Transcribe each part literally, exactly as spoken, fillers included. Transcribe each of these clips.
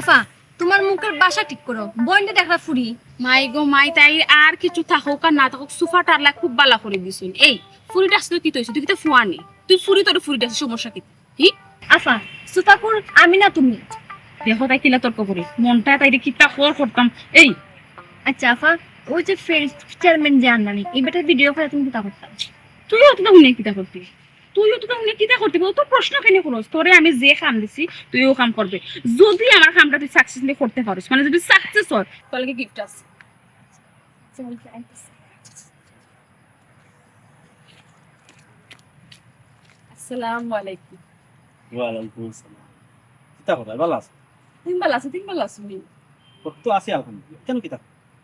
আফা, তুমার মুখর ভাষা ঠিক করো, বইনরে দেখরা ফুরি। মাই গো মাই, তাই আর কিছু থাকুক আর না থাকুক, সুফা টারলা খুব বালা করি দিছইন। এই ফুরি ডাকছস কিতা অইছে? তুই কিতা ফুয়া নি? তুই ফুরি, তোরে ফুরি ডাকছস, সমস্যা কিতা? হি? আফা, সুফাকুর আমি না তুমি। দেখো তাই কিলা তর্ক করে, মনটা তাইরে কিতা কর করতাম। এই আচ্ছা আফা, ওই যে ফেইলড চেয়ারম্যান যে আন্নানি, এই বেটার ভিডিও করে তুমি কিতা করতাম? তুই অতটা হুনে কিতা করতি? তুই অতটা হুনে কিতা করতি? ও তো প্রশ্ন কেনে করস? তোরে আমি যে কাম দিছি, তুই ও কাম করবে। যদি আমার কামটা তুই সাকসেসফুলি করতে পারস, মানে যদি সাকসেস হয়, তাহলে কি গিফট আছে? আসসালামু আলাইকুম। ওয়ালাইকুম আসসালাম। কিতা খবর? ভালা আছো? তুমি ভালা আছো? তুমি ভালা আছো নি? তো আছি আলহামদুলিল্লাহ। কেন কিতা?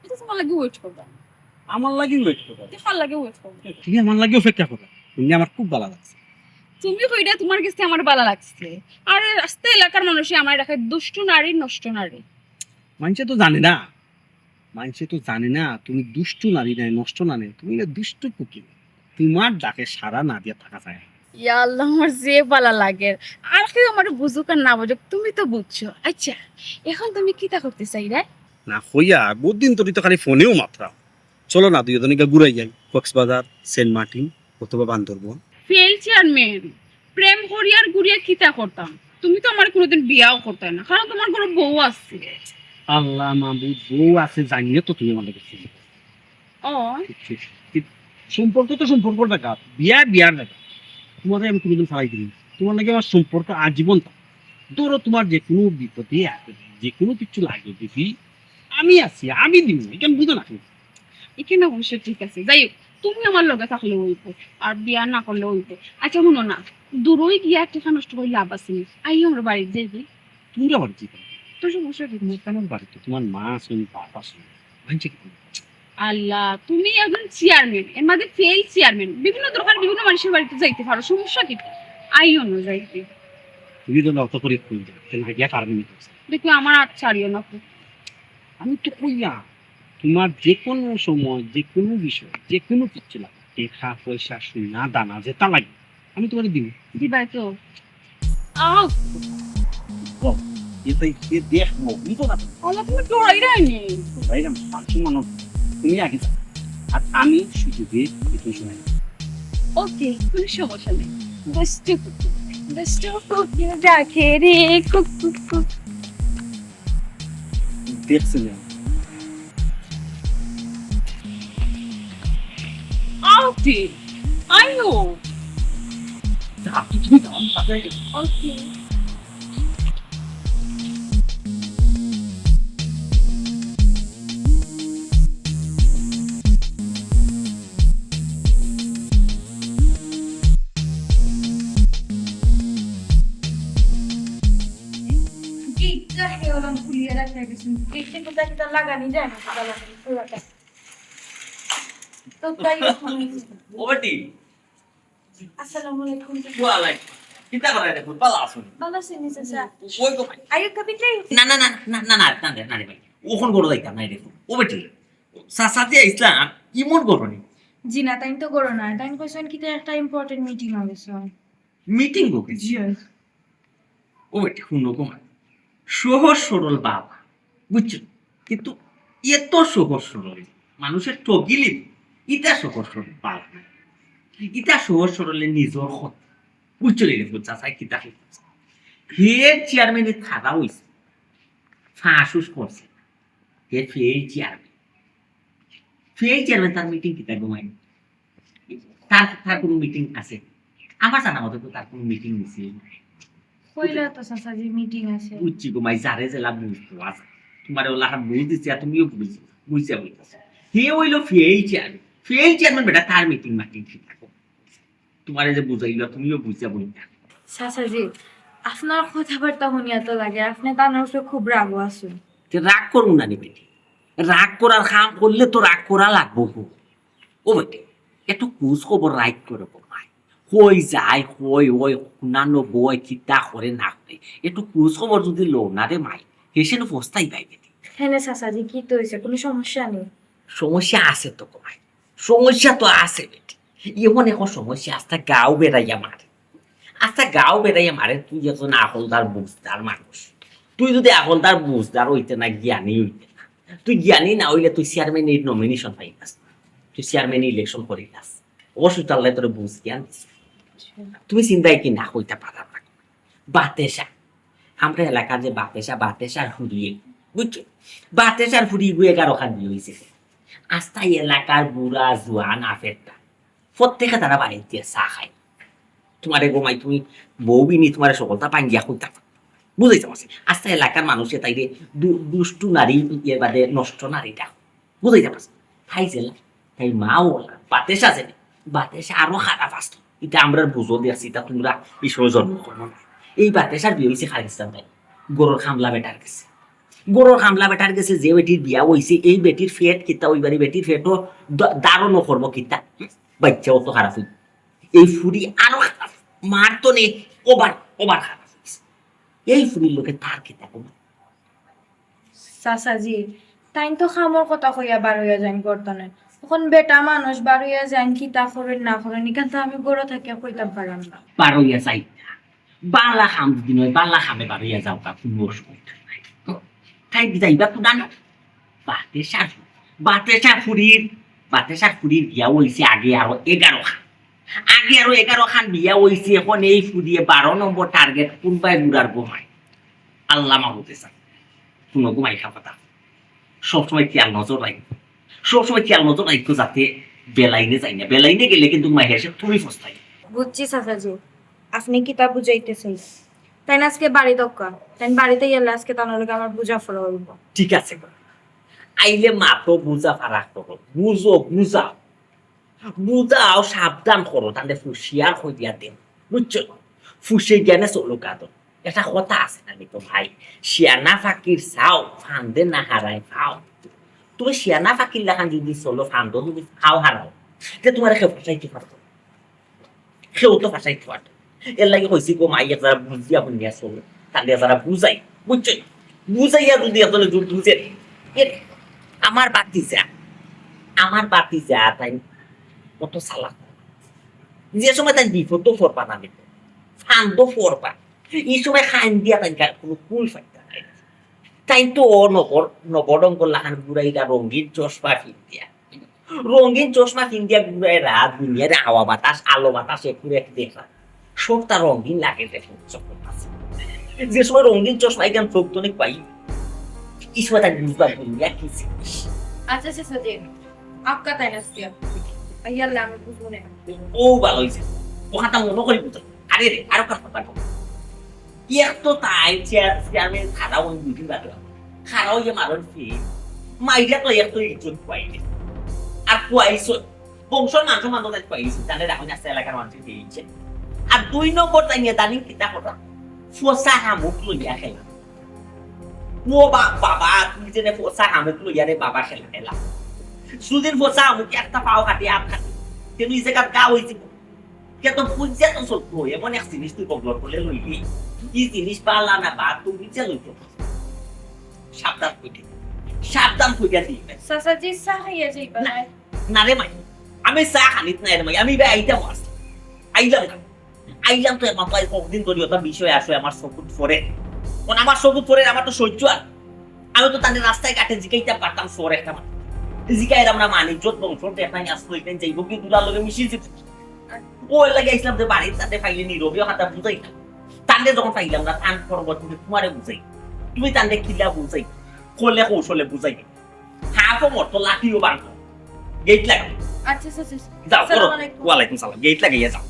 এটা তোমার লাগি ওয়েট করবা। আমার লাগি ওয়েট করবা? তুই কার লাগি ওয়েট করবা? তুমি আমার লাগি অপেক্ষা করো। তুমি আমার খুব ভালা লাগছে। তুমি কইরা তোমার কাছে আমার ভালা লাগছে। আর আস্তা এলাকার মানুষে আমার ডাকে দুষ্টু নারী, নষ্ট নারী। মানষে তো জানে না, মানষে তো জানে না তুমি দুষ্টু নারী নায়, নষ্ট নারী, তুমি না দুষ্টু কুকি। তোমার ডাকে সাড়া না দিয়া থাকা যায় না। ইয়া আল্লাহ, আমার যে ভালা লাগে। আর কেউ আমার বুঝুক আর না বুঝুক, তুমি তো বুঝছো। আচ্ছা, এখন তুমি কিতা করতে চাইরায়? না কইয়া, বহুত দিন ধরি তো খালি ফোনেও মাতরায়। চলো না, দুইজনে গিয়া ঘুরাই যাই, কক্সবাজার, সেন্ট মার্টিন অথবা বান্দরবন। ফেইলড চেয়ারম্যান, প্রেম করিয়া আর ঘুরিয়া কিতা করতাম? তুমি তো আমার কোনোদিন বিয়াও করতায় না, কারণ তোমার ঘরে বউ আছে। আল্লাহ মাবুদ, বউ আছে জানিয়ে তো তুমি আমার লগে ছিলে। ও। সম্পর্ক তো সম্পর্কর জাগা, বিয়া বিয়ার জাগা। তোমারে আমি কোনোদিন ফালাই দিমু না। তোমার লগে আমার সম্পর্ক আজীবন থাকবো। ধরো তোমার যে কোনো বিপদে আপদে, যে কোনো কিছু লাগে যদি আমি আছি, আমি দিমু, ইখান বুঝো না তুমি? ইখান অবশ্য ঠিক আছে, যাই হোক, তুমি আমার লগে থাকলে অইবো, আর বিয়া না করলে অইবো। আচ্ছা হুনো না, দূরই গিয়া টেকা নষ্ট করি লাভ আছে নি? আইও আমরা বাড়িত যাই। তুমরা বাড়িত যাইতাম? তো সমস্যা কি? তোমার বাড়িত তো তোমার মা আছে, বাপ আছে, মানষে কি কইবো? আল্লাহ, তুমি একজন চেয়ারম্যান, এর মাঝে ফেইলড চেয়ারম্যান, বিভিন্ন দরকার বিভিন্ন মানুষের বাড়িত যাইতে পারো, সমস্যা কিতা? আইও না যাইতে। তুমি তো অত করি কইরায়, কেনে গিয়া কারণ নিতে? দেখো, আমার আত ছাড়িও না। আমি তো কইলাম, তোমার যে কোনো সময়, যে কোনো বিষয়, যে কোনো কিছু লাগে, টেকা, পয়সা, সোনা, দানা, যেটা লাগে, আমি তোমারে দিমু। দিবায় তো? আও। বাহ, এটাই কে দেখবো, বুঝো না? আল্লাহ, তুমি ডরাইরায় নি। ডরাইরাম, ফালতু মানুষ। তুমি আগে যাও। আর আমি সুযোগে একটু সময় নেব। ওকে, কোনো সমস্যা নেই। দুষ্টু কুকুর, দুষ্টু কুকুর ডাকে রে, কুক, কুক, কুক। দেখছি না। আও তে, আইও। যা, তুমি যাও, আমি সাথে আইও। ওকে। গেটটা হে ওলান খুলিয়া রাখিয়া গেছইন। গেটটা কোথায় কিতা লাগানি যায় না, কিতা লাগানি পুরাটা। তো তাই ও বেটি। আসসালামু আলাইকুম। ওয়ালাইকুম। কিতা করায় দেখো, ভালা আছো নি? ভালা আছি নি, চাচা। ওই গো ভাই। Are you coming? না, না, না, না, না, না, না, না রে ভাই। অখন ঘরো যাইতাম না রে। ও বেটি, চাচা যে আইছলা, ইমন ঘরো নি? জি না, তাইন তো ঘরো না। তাইন কইছইন কিতা একটা important মিটিং অইছে। মিটিং অইছে? জি। ও বেটি, হুনো গো মা, সহজ সরল বাবা, বুঝছো? কিন্তু এত সহজ সরল, মানুষরে ঠগিলিবো, ইতা সহজ সরল বাবা না। ইতা সহজ সরলে নিজর কথা, বুঝছো নি? দেখো, চাচায় কিতা কইতাছে। হে চেয়ারম্যানে থাকা অইছে, ফাঁসুস করছে, হে ফেইলড চেয়ারম্যান। ফেইলড চেয়ারম্যান, তার মিটিং কিতা গো মাই? তার, তার কোনো মিটিং আছে? আমার জানা মতে তো তার কোনো মিটিং মিছিল নাই। কইলা তো চাচা যে মিটিং আছে। বুঝছি গো মাই, যারে যেলা বুঝতো আছে। তোমারে ওলা হাত বুঝ দিছি, আর তুমিও বুঝ, বুঝিয়া বলতেছো। হে অইলো ফেইলড চেয়ারম্যান। ফেইলড চেয়ারম্যান বেটা, তার মিটিং মাটিং কি থাকো? তোমারে যে বুঝাইলো, তুমিও বুঝিয়া বলতা। চাচাজি, আপনার কথাবার্তা শুনিয়া তো লাগে আপনি তার উপরে খুব রাগও আছেন। তে রাগ করবো না নি বেটি? রাগ করার কাম করলে তো রাগ করা লাগবো গো। ও বেটি, একটু খোঁজ খবর রাইখ করো গো মাই। কই যায়, কই ওই, অন্যান্য বই কিতা করে না করে, একটু খোঁজ খবর যদি লও না রে মাই, হেসে পস্তাই পাই বেটি। হ্যাঁ নে চাচাজি, কি তো হয়েছে, কোনো সমস্যা নেই? সমস্যা আছে তো গো মাই, সমস্যা তো আছে বেটি। এমন এখন সমস্যা, আস্তা গাঁও বেড়াইয়া মারে, আস্তা গাঁও বেড়াইয়া মারে। তুই একজন আহলদার বুঝদার মানুষ, তুই যদি আকলদার বুঝদার অইতে না, জ্ঞানী অইতে না, তুই জ্ঞানী না অইলে তুই চেয়ারম্যানির নমিনেশন পাইলাস না, তুই চেয়ারম্যানি ইলেকশন করিলাস। অবশ্যই তো আল্লায় তোরে বুঝ জ্ঞান দিছে। তুমি চিন্তায় কি না কইতা পারার না? বাতেশা, আমরা এলাকার যে বাতেশা, বাতেশার ফুড়িয়ে, বুঝছো? বাতেশার ফুড়ি গু এগারো খান বিয়া অইছে। আস্তা এলাকার বুড়া জুয়ান আফেরটা, প্রত্যেকে তারা বাড়িত চা খায়। তোমারে গো মাই, তুমি বউ বিনি, তোমারে সকলতা পাঙ্গিয়া কইতা পারো। বুঝাইতে পারছি? আস্তা এলাকার মানুষে তাইরে দু-, দুষ্টু নারী, এর বাদে নষ্ট নারী ডাক। বুঝাইতে পারছি? তাই জেলা, তাই মা ওলা, বাতেশা জেলা, বাতেশা আরো খারাপ আসতো। এটা আমরা বুঝো দিয়াছি, এটা তোমরা এই সময় জন্ম করো না। এই বাতেশার বিয়া অইছে খালিস্তান ভাই, গরুর খামলা বেটার গেছে। গরুর খামলা বেটার গেছে যে বেটির বিয়া অইছে, এই বেটির ফেট কিতা অইবার, এই বেটির ফেটও দ-, ধারণও করবো কিতা। বাচ্চাও তো খারাপ অইব। এই ফুড়ি আরো খারাপ, মার তো নেই, ওভার, ওভার খারাপ অইছে। এই ফুড়ির লোকে তার কিতা কম? চাচাজি, তাইন তো কামর কথা কইয়া বার অইয়া যাইন গর্তনে। এখন বেটা মানুষ বার অইয়া যাইন, কিতা করইন না করইন, ইখান তো আমি গরো থাকিয়া কইতাম পারলাম না। বার অইয়া যাই না। বালা কাম যদি নয়, বালা কামে বার অইয়া যাও, কা কোনো অসুবিধা নাই। তাই যাইবা কোনা না? বাতেশার, বাতেশার ফুড়ির, বাতেশার ফুড়ির বিয়া অইছে আগে আরো এগারো খান। আগে আরো এগারো খান বিয়া অইছে, এখন এই ফুড়িয়ে বারো নম্বর টার্গেট কোনবায় বুড়ার ঘুমায়। আল্লাহ মাবুদে স্যার, কোনো ঘুমাই খাওয়া কথা। সবসময় খেয়াল নজর রাখবো, সবসময় খেয়াল নজর রাখবো যাতে বেলাইনে যাই না। বেলাইনে গেলে কিন্তু মাই হেসে তুমি ফস্তাই। বুঝছি চাচাজি, আপনি কিতা বুঝাইতে চাইছেন? তাইন আজকে বাড়ি দক্কা, তাইন বাড়িতে গেলে আজকে তান লগে আমার বুঝা ফরা অইব। ঠিক আছে গো, আইলে মাতো বুঝা ফারাক করো, বুঝো বুঝা। বুঝাও, সাবধান করো, তাহলে ফুসিয়ার হইয়া দেন, বুঝছো? ফুসে জ্ঞানে চলো কাদো। এটা কথা আছে না নি তো ভাই, শিয়ানা ফাকির চাও, ফান্দে না হারায় পাও। তুমি শিয়ানা ফাকির লাখান যদি চলো, ফান্দো যদি পাও হারাও, তে তোমার কেউ ফাঁসাইতে পারতো না। কেউ তো ফাঁসাইতে পারতো না। এর লাগি কইছি গো মাই, এক যারা বুঝিয়া হুনিয়া চলো, তাহলে যারা বুঝাই, বুঝছো? বুঝাইয়া যদি একজনে যদি বুঝে, এ, আমার বাতিজা, আমার বাতিজা তাই কত চালাক। যে সময় তাই বিপদও পড়বা না, বিপদ, ফান্দও পড়বা, এই সময় খাইন দিয়া তাই কোনো কুল ফাইতা নাই। তাই তো নবর, নবরঙ্গ লাখান ঘুরাইরা রঙিন চশমা ফিন্দিয়া। রঙিন চশমা ফিন্দিয়া ঘুরাইরা দুনিয়ার হাওয়া বাতাস, আলো বাতাস একটু এক দেখা। সবটা রঙিন লাগে দেখো, চোখের কাছে। যে সময় রঙিন চশমা এখান চোখ তনে পাই, এই সময় তাই বুঝবা দুনিয়া কি জিনিস। আচ্ছা, আচ্ছা, সজীব, আপকা তাই না আজকে? ইয়াল্লা, আমি বুঝবো না। ও ভালো হইছে, ও কথা মনে করি বুঝো। আরে রে, আরো কথা বলো। এক তো তাই চেয়ার, চেয়ারম্যান খাড়া ওই দুই দিন বাদে। খাড়া ওই যে মারণ ফি। মাইরা তো এক তো ইজ্জত পাইলে। আর পাইছো। বংশর মানুষ মানুষ তাই পাইছে। জানে রাখুন আস্তে এলাকার মানুষ পেয়েছে। আর দুই নম্বর তাই নিয়ে দানি কিতা কথা। ফোসা হামুক লইয়া খেলা। ও বা-, বাবা, তুই যে ফোসা হামুক লইয়া রে বাবা খেলা খেলা। সুদিন ফোসা হামুক একটা পাও কাটি আপ কাটি। কেন এই জায়গার গা হইছে? কে তো বুঝছে তো সত্য, এমন এক জিনিস তুই বগলর বলে লইলি। কি জিনিস পালা না বা তুই বুঝছে লইতো। সাবধান কইতে। সাবধান কইতে দিই। চাচাজি, চা খাইয়া যাইবা না। না রে মাই, আমি চা খানিত নাই রে মাই, আমি ভাই আইতাম আস। আইলাম না। আইলাম তো মাথায় কতদিন ধরে ওটা বিষয় আসে আমার চকুত পড়ে। কোন আমার চকুত পড়ে, আমার তো সহ্য আর। আমি তো তাদের রাস্তায় ঘাটে জিকাইতে পারতাম সর একটা মাত্র। জিকাইলাম না মানে ইজ্জত বংশ দেখাই আসলো এখানে যাইব কি দুলার লগে মিশিয়ে যেত। ও এর লাগে আইসলাম যে বাড়ির তাদের ফাইলে নীরবে কথা বুঝাই না। তাদের যখন পাইলাম না, তান পরবর্তীতে তোমারে বুঝাই। তুমি তাদের কিলা বুঝাই, কলে কৌশলে বুঝাই। হাফও মরতো লাঠিও বাড়তো। গেট লাগা। আচ্ছা, আচ্ছা, আচ্ছা। যাও, করো। আসসালামু আলাইকুম। ওয়ালাইকুম সালাম। গেট লাগাইয়া যাও।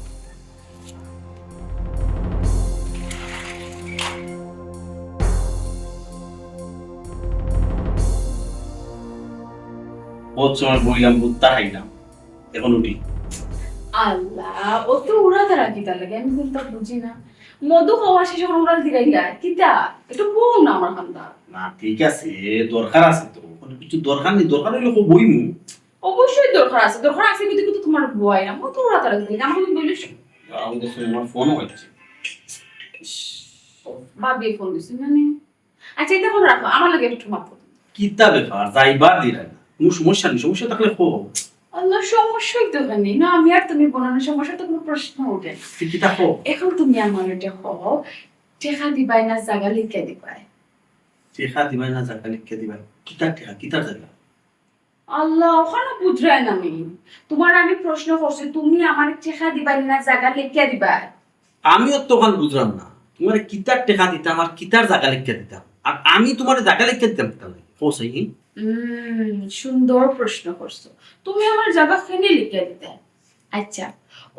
বহুত সময় বইলাম, বুঝতা খাইলাম, এখন উঠি। আল্লাহ, ও তো উড়া তারা কিতা লাগে, আমি কিন্তু বুঝি না। মধু খাওয়া শেষ এখন উড়াল দিরাইলা, কিতা? এটা বউ না আমার কান্দা। না, ঠিক আছে, দরকার আছে তো, কোনো কিছু দরকার নেই, দরকার হইলে কো বইমু। অবশ্যই দরকার আছে, দরকার আছে কিন্তু, কিন্তু তোমার বয় না, মধু উড়া তারা দিরাইলা, আমার কিন্তু বইলে শোন। আমি তো শুনি আমার ফোনও হচ্ছে। ভাবিয়ে ফোন দিছি মানে। আচ্ছা, এটা মনে রাখো, আমার লগে একটু মাত করো। কিতা ব্যাপার? যাইবার দিরা না। কোনো সমস্যা নেই, সমস্যা থাকলে কো। আল্লাহ, সমস্যাই তো এখানে। না, আমি আর তুমি বনানোর সমস্যা তো কোনো প্রশ্ন উঠে না। তুই কিতা কো? এখন তুমি আমার এটা কো, টেকা দিবাই না জাগা লিখে দিবাই? টেকা দিবায় না জাগা লেখিয়া দিবায়? কিতার টেকা, কিতার জাগা? আল্লাহ, অখান বুঝরায় না নি। তুমারে আমি প্রশ্ন করছি, তুমি আমারে টেকা দিবায় না জাগা লেখিয়া দিবায়? আমিও তো অখান বুঝরাম না, তুমারে কিতার টেকা দিতাম আর কিতার জাগা লেখিয়া দিতাম, আর আমি তুমারে জাগা লেখিয়া দিতাম কিতার লাগি? কও চাই। হুম, সুন্দর প্রশ্ন করছো। তুমি আমারে জাগা কেনে লেখিয়া দিতায়? আচ্ছা,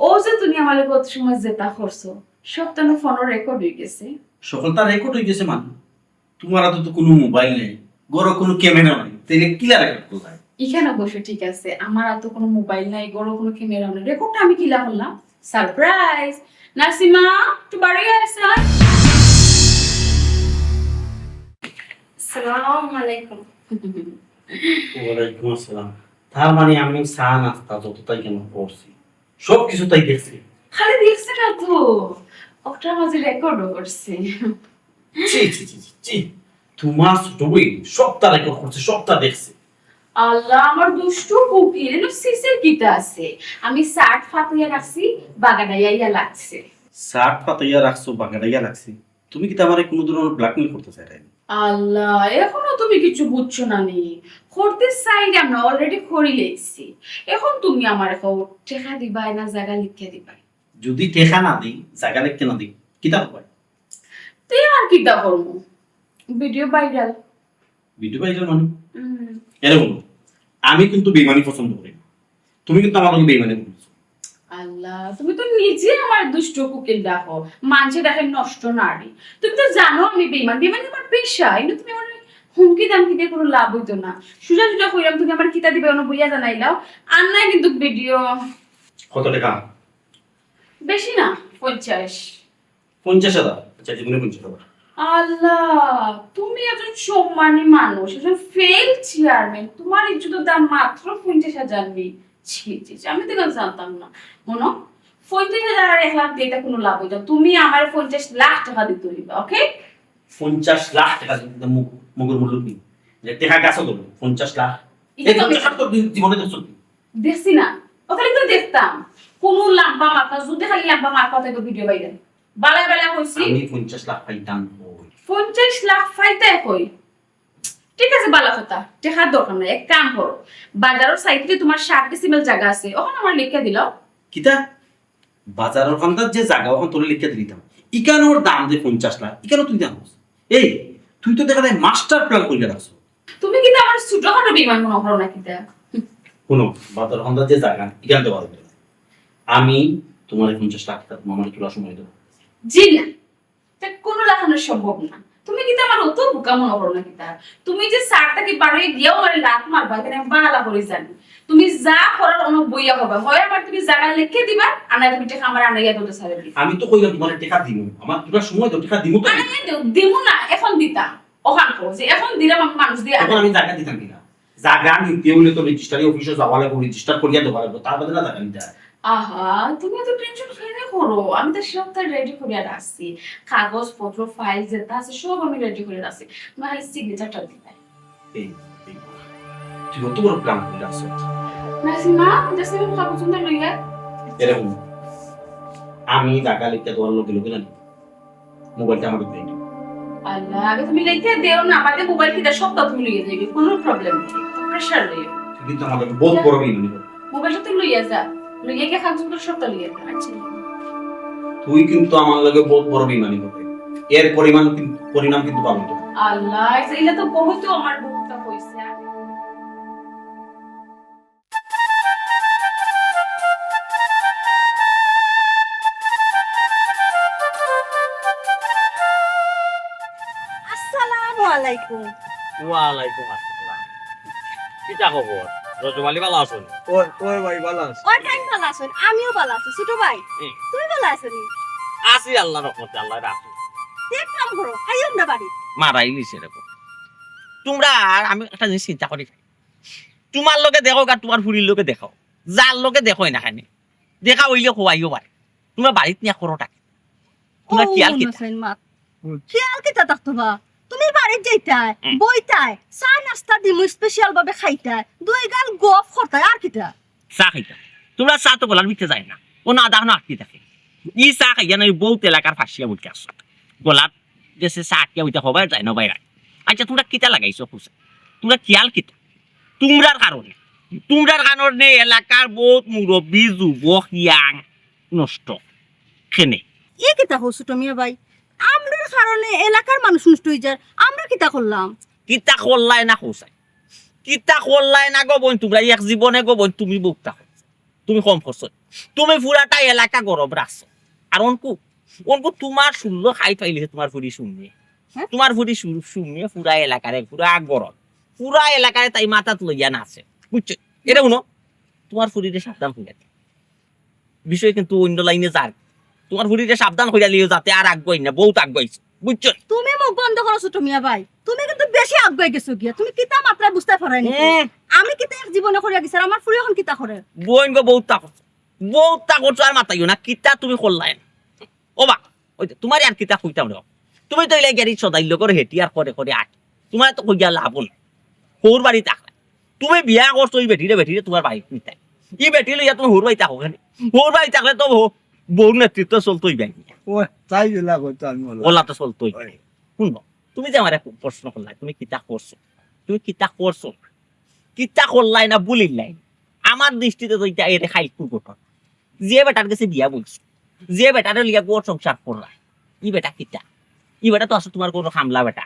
অউ যে তুমি আমার লগে অত সময় যেতা করছো, সব তো ফোনো রেকর্ড অইগেছে। সকলতা রেকর্ড অইগেছে মানে? তুমার আতো তো কুনু মোবাইল নাই, ঘরো কুনু ক্যামেরা নাই, তাইলে কিলা রেকর্ড করবায়? ইখান অবশ্য ঠিক আছে, আমার আতো কুনু মোবাইল নাই, ঘরো কুনু ক্যামেরা নাই, রেকর্ডটা আমি কিলা করলাম? সারপ্রাইজ। নাসিমা, একটু বাড়ি আয় স্যার। আসসালামু আলাইকুম। ওয়ালাইকুম আসসালাম। তার মানে আমি চা নাস্তা যততাই কেন করছি, সব কিছু তাই দেখছে। খালি দেখছে না তো, অটার মাঝে রেকর্ডও করছে। ছি, ছি, ছি, ছি, ছি। তুমার ছোট বইন সবতা রেকর্ড করছে, সবতা দেখছে। আল্লাহ, আমার দুষ্টু কুকিল, এনো সিসির কিতা আছে? আমি শার্ট ফাতাইয়া রাখছি, বাগাডাইয়া লাগছে। শার্ট ফাতাইয়া রাখছো, বাগাডাইয়া লাগছে। তুমি কিতা আমারে কুনু ধরনর ব্ল্যাকমেইল করতে চাইরায় নি? আল্লাহ, অখনো তুমি কিছু বুঝছো না নি? করতে চাইরাম না, already করি লাইছি। অখন তুমি আমারে কও, টেকা দিবায় না জাগা লেখিয়া দিবায়? যুদি টেকা না দেই, জাগা লেখিয়া না দেই, কিতা করবায়? তে আর কিতা করমু? Video viral. ভিডিও ভাইরাল মানে? হুম। এরে হুনো, আমি কিন্তু বেইমানি পছন্দ করি না। তুমি কিন্তু আমার লগে বেইমানি করছো। আল্লাহ, তুমি তো নিজে আমার দুষ্ট কুকিল ডাকো, মানষে ডাকে নষ্ট নারী। তুমি তো জানো আমি বেইমান, বেইমানি আমার পেশা। এনে তুমি আমারে হুমকি দামকি দিয়া কুনু লাভ অইতো না। সুজা সুজা কইরাম, তুমি আমারে কিতা দিবায়, অনো বইয়া জানাইলাও। আর নায় কিন্তু ভিডিও। কত টেকা? বেশি না, পঞ্চাশ। পঞ্চাশ হাজার? আচ্ছা, জীবনে পঞ্চাশ হাজার। আল্লাহ, তুমি একজন সম্মানী মানুষ, একজন ফেইল চেয়ারম্যান, তুমার ইজ্জতর দাম মাত্র পঞ্চাশ হাজার নি? ছি, ছি, ছি, আমি তো ইখান জানতাম না। হুনো, পঞ্চাশ হাজার আর এক লাখ দিয়া ইতা কুনু লাভ অইতো না। তুমি আমারে পঞ্চাশ লাখ টেকা দিতে অইবা, ওকে? পঞ্চাশ লাখ টেকা দিতে মুখ, মুখর মূল্য কি? যে টেকা গাছো ধরবো, পঞ্চাশ লাখ। এই পঞ্চাশ লাখ তো জীবনে দেখছো নি? দেখছি না, অখান তো দেখতাম। কুনু লাম্বা মাত না, যুদি খালি লাম্বা মাত কথা তো ভিডিও বাইরে। বালা বালা কইছি। আমি পঞ্চাশ লাখ পাইতাম কই? পঞ্চাশ লাখ পাইতায় কই? ঠিক আছে, বালা কথা, টেকার দরকার নাই। এক কাম করো, বাজারর সাইডে তুমার ষাট ডিসিমেল জাগা আছে, অখান আমারে লেখিয়া দিলাও। কিতা? বাজারর কান্দাত যে জাগা, অখান তোরে লেখিয়া দিলিতাম। ইখানর দাম যে পঞ্চাশ লাখ, ইখানও তুই জানোস। এই, তুই তো দেখা যায় মাস্টার প্ল্যান করিয়া রাখছস। তুমি কিতা আমারে ছোটখাটো বেইমান মনো করো না কিতা? হুনো, বাজারর কান্দাত যে জাগা, ইখান দেওয়া যাইতো না। আমি তুমারে পঞ্চাশ লাখ টেকা, তুমি আমারে তুলার সময় দেও। জি না, ইতা কুনু লাখানো সম্ভব না। তুমি কিতা আমারে অত বোকা মনো করো না কিতা? তুমি যে ছাদ থাকি বারইয়া গিয়াও আমারে লাথ মারবায়, ইখান আমি বালা করি জানি। তুমি যা করার অনো বইয়া করবায়, হয় আমারে তুমি জাগা লেখিয়া দিবায়, আর নায় তুমি টেকা আমারে আনাইয়া দিতে ছাড়ি দিবায়। আমি তো কইলাম তুমারে টেকা দিমু, আমারে তুলার সময় দেও, টেকা দিমু তো। আনাইয়া দেও, দিমু না, অখন দিতাম। অখান কও যে অখন দিলাম আমি মানুষ দিয়া। অখন আমি জাগা দিতাম কিনা? জাগা নিতে অইলে তো রেজিস্ট্রারি অফিসো যাওয়া লাগবো, রেজিস্টার করিয়া দেওয়া লাগবো, তার বাদে না জাগা নিতে অয়। আহা, তুমি অত টেনশন কেনে করো? আমি তো সবতা রেডি করিয়া রাখছি, কাগজপত্র, ফাইল যেতা আছে সব আমি রেডি করিয়া রাখছি, তুমি খালি সিগনেচারটা দিবায়। এই, এই, তুই অত বড় প্ল্যান করিয়া রাখছস। নাসিমা, নাসিমা, কাগজ সুন্দর লইয়া। এরে হুন, আমি জাগা লেখিয়া দেওয়ার লগে লগে না মোবাইলটা আমারে দিয়া দিও। আল্লাহ, আগে তুমি লেখিয়া দেও না, বাদে মোবাইল কিতা সবতা তুমি লইয়া যাইবে, কুনু প্রবলেম নাই, প্রেশার লইও। তুই কিন্তু আমার লগে বউত বড় বেইমানি করবে। মোবাইলটা তুই লইয়া যা, লইয়া গিয়া কাগজপত্র সবতা লইয়া যা। আচ্ছা। তুই কিন্তু আমার লগে বউত বড় বেইমানি করবে, এর পরিমাণ কিন-, পরিণাম কিন্তু পাবি তুই। আল্লাহ, এইটা তো বহুত আমার বউতা কইছে। আসসালামু আলাইকুম। ওয়ালাইকুম আসসালাম। কিতা খবর? রজব আলী, ভালা আছইন? ওই, ওই ভাই, ভালা আছি। ওই ভাই, ভালা আছইন? আমিও ভালা আছি, ছোট ভাই। হুম। তুমি ভালা আছো নি? আছি আল্লাহর রহমতে, আল্লাহ রাখছে। এক কাম করো, আইও না বাড়ি। মারাই নিছে রে। তুমরা আর আমি একটা জিনিস চিন্তা করি। তুমার লগে দেখো আর তুমার ফুরির লগে দেখো, যার লগে দেখো না কেনে, দেখা অইলে কওয়াইও ভাই, তুমরা বাড়িত নিয়া করোটা কিতা? তুমরা ও, খিয়াল কিতা? মনে হয় মাত। হুম। খিয়াল কিতা থাকতো বা? তুমি বাড়িত যাইতায়, হুম। বইতায়, চা নাস্তা দিমু স্পেশাল ভাবে খাইতায়, দুই গাল গফ করতায়, আর কিতা? চা খাইতায়। তুমরা চা তো গলার ভিতরে যায় না, ও না দেখো না আটকি থাকে। ই চা খাইয়া না, ই বউত এলাকার ফাঁসিয়া বইতে আসো। গলার দেশে চা আটকিয়া বইতে হবে, যায় না বাইরে। আচ্ছা, তুমরা কিতা লাগাইছো কউছাই? তুমরার খিয়াল কিতা? তুমরার কারণে, তুমরার কারণে এলাকার বউত মুরব্বি, যুবক, ইয়াং নষ্ট। কেনে? ই কিতা কও ছোট মিয়া ভাই? আমরার কারণে এলাকার মানুষ নষ্ট অইযার, আমরা কিতা করলাম? কিতা করলায় না কউছাই? কিতা করলায় না গো বইন তুমরা? এক জীবনে গো বইন তুমি বউততা করছো, তুমি কম করছো। তুমি পুরাটা এলাকা গরম রাখছো। আর অনকু, অনকু তুমার ষোলো খাই পাইলে তুমার ফুরি সুমিয়ে। হ্যাঁ? তুমার ফুরি সু-, সুমিয়ে পুরা এলাকারে, পুরা গরম। পুরা এলাকারে তাই মাথাত লইয়া নাচে। বুঝছো? ইটা হুনো, তুমার ফুরিরে সাবধান কইরা দিলাম। বিষয় কিন্তু অইন্য লাইনে যার। তুমার ফুরিরে সাবধান কইরা দিও যাতে আর আগুয়াই না, বউত আগুয়াইছে। বুঝছো? তুমি মুখ বন্ধ করো ছোট মিয়া ভাই, তুমি কিন্তু বেশি আগুয়াই গেছো গিয়া। তুমি কিতা মাতরায় বুঝতায় পাররায় নি? হুম। আমি কিতা এক জীবনে করিয়া গেছি, আর আমার ফুরি অখন কিতা করে? বইন গো, বউততা করছো, বউততা করছো, আর মাতাইও না। কিতা তুমি করলায় না? ও বা, ওই যে তুমারে আর কিতা কইতাম রে। তুমি তো ইলা গাড়ি সদাইর লগর হেটি আর করে করে আট। তুমারে তো কইয়া লাভ নাই। হউর বাড়ি থাকলে। তুমি বিয়া করছো ই বেটিরে, বেটিরে তুমার বাড়িত নিতায়। ই বেটি লইয়া তুমি হউর বাড়ি থাকো কেনে? হউর বাড়ি থাকলে তো বউ-, বউর নেতৃত্ব চলতই ভাই। ও, তাই যেলা কইতো আমি বললাম। ওলা তো চলতই। ওই। হুনো, তুমি যে আমারে প্রশ্ন করলায়, তুমি কিতা করছো? তুমি কিতা করছো? কিতা করলায় না, বুলিলায়? আমার দৃষ্টিতে তো ইটা এরে খাইল কুকুর। যে বেটার গেছে বিয়া বইছো, যে বেটারে লইয়া ঘর সংসার কররায়, ই বেটা কিতা? ই বেটা তো আছে তুমার ঘরর কামলা বেটা।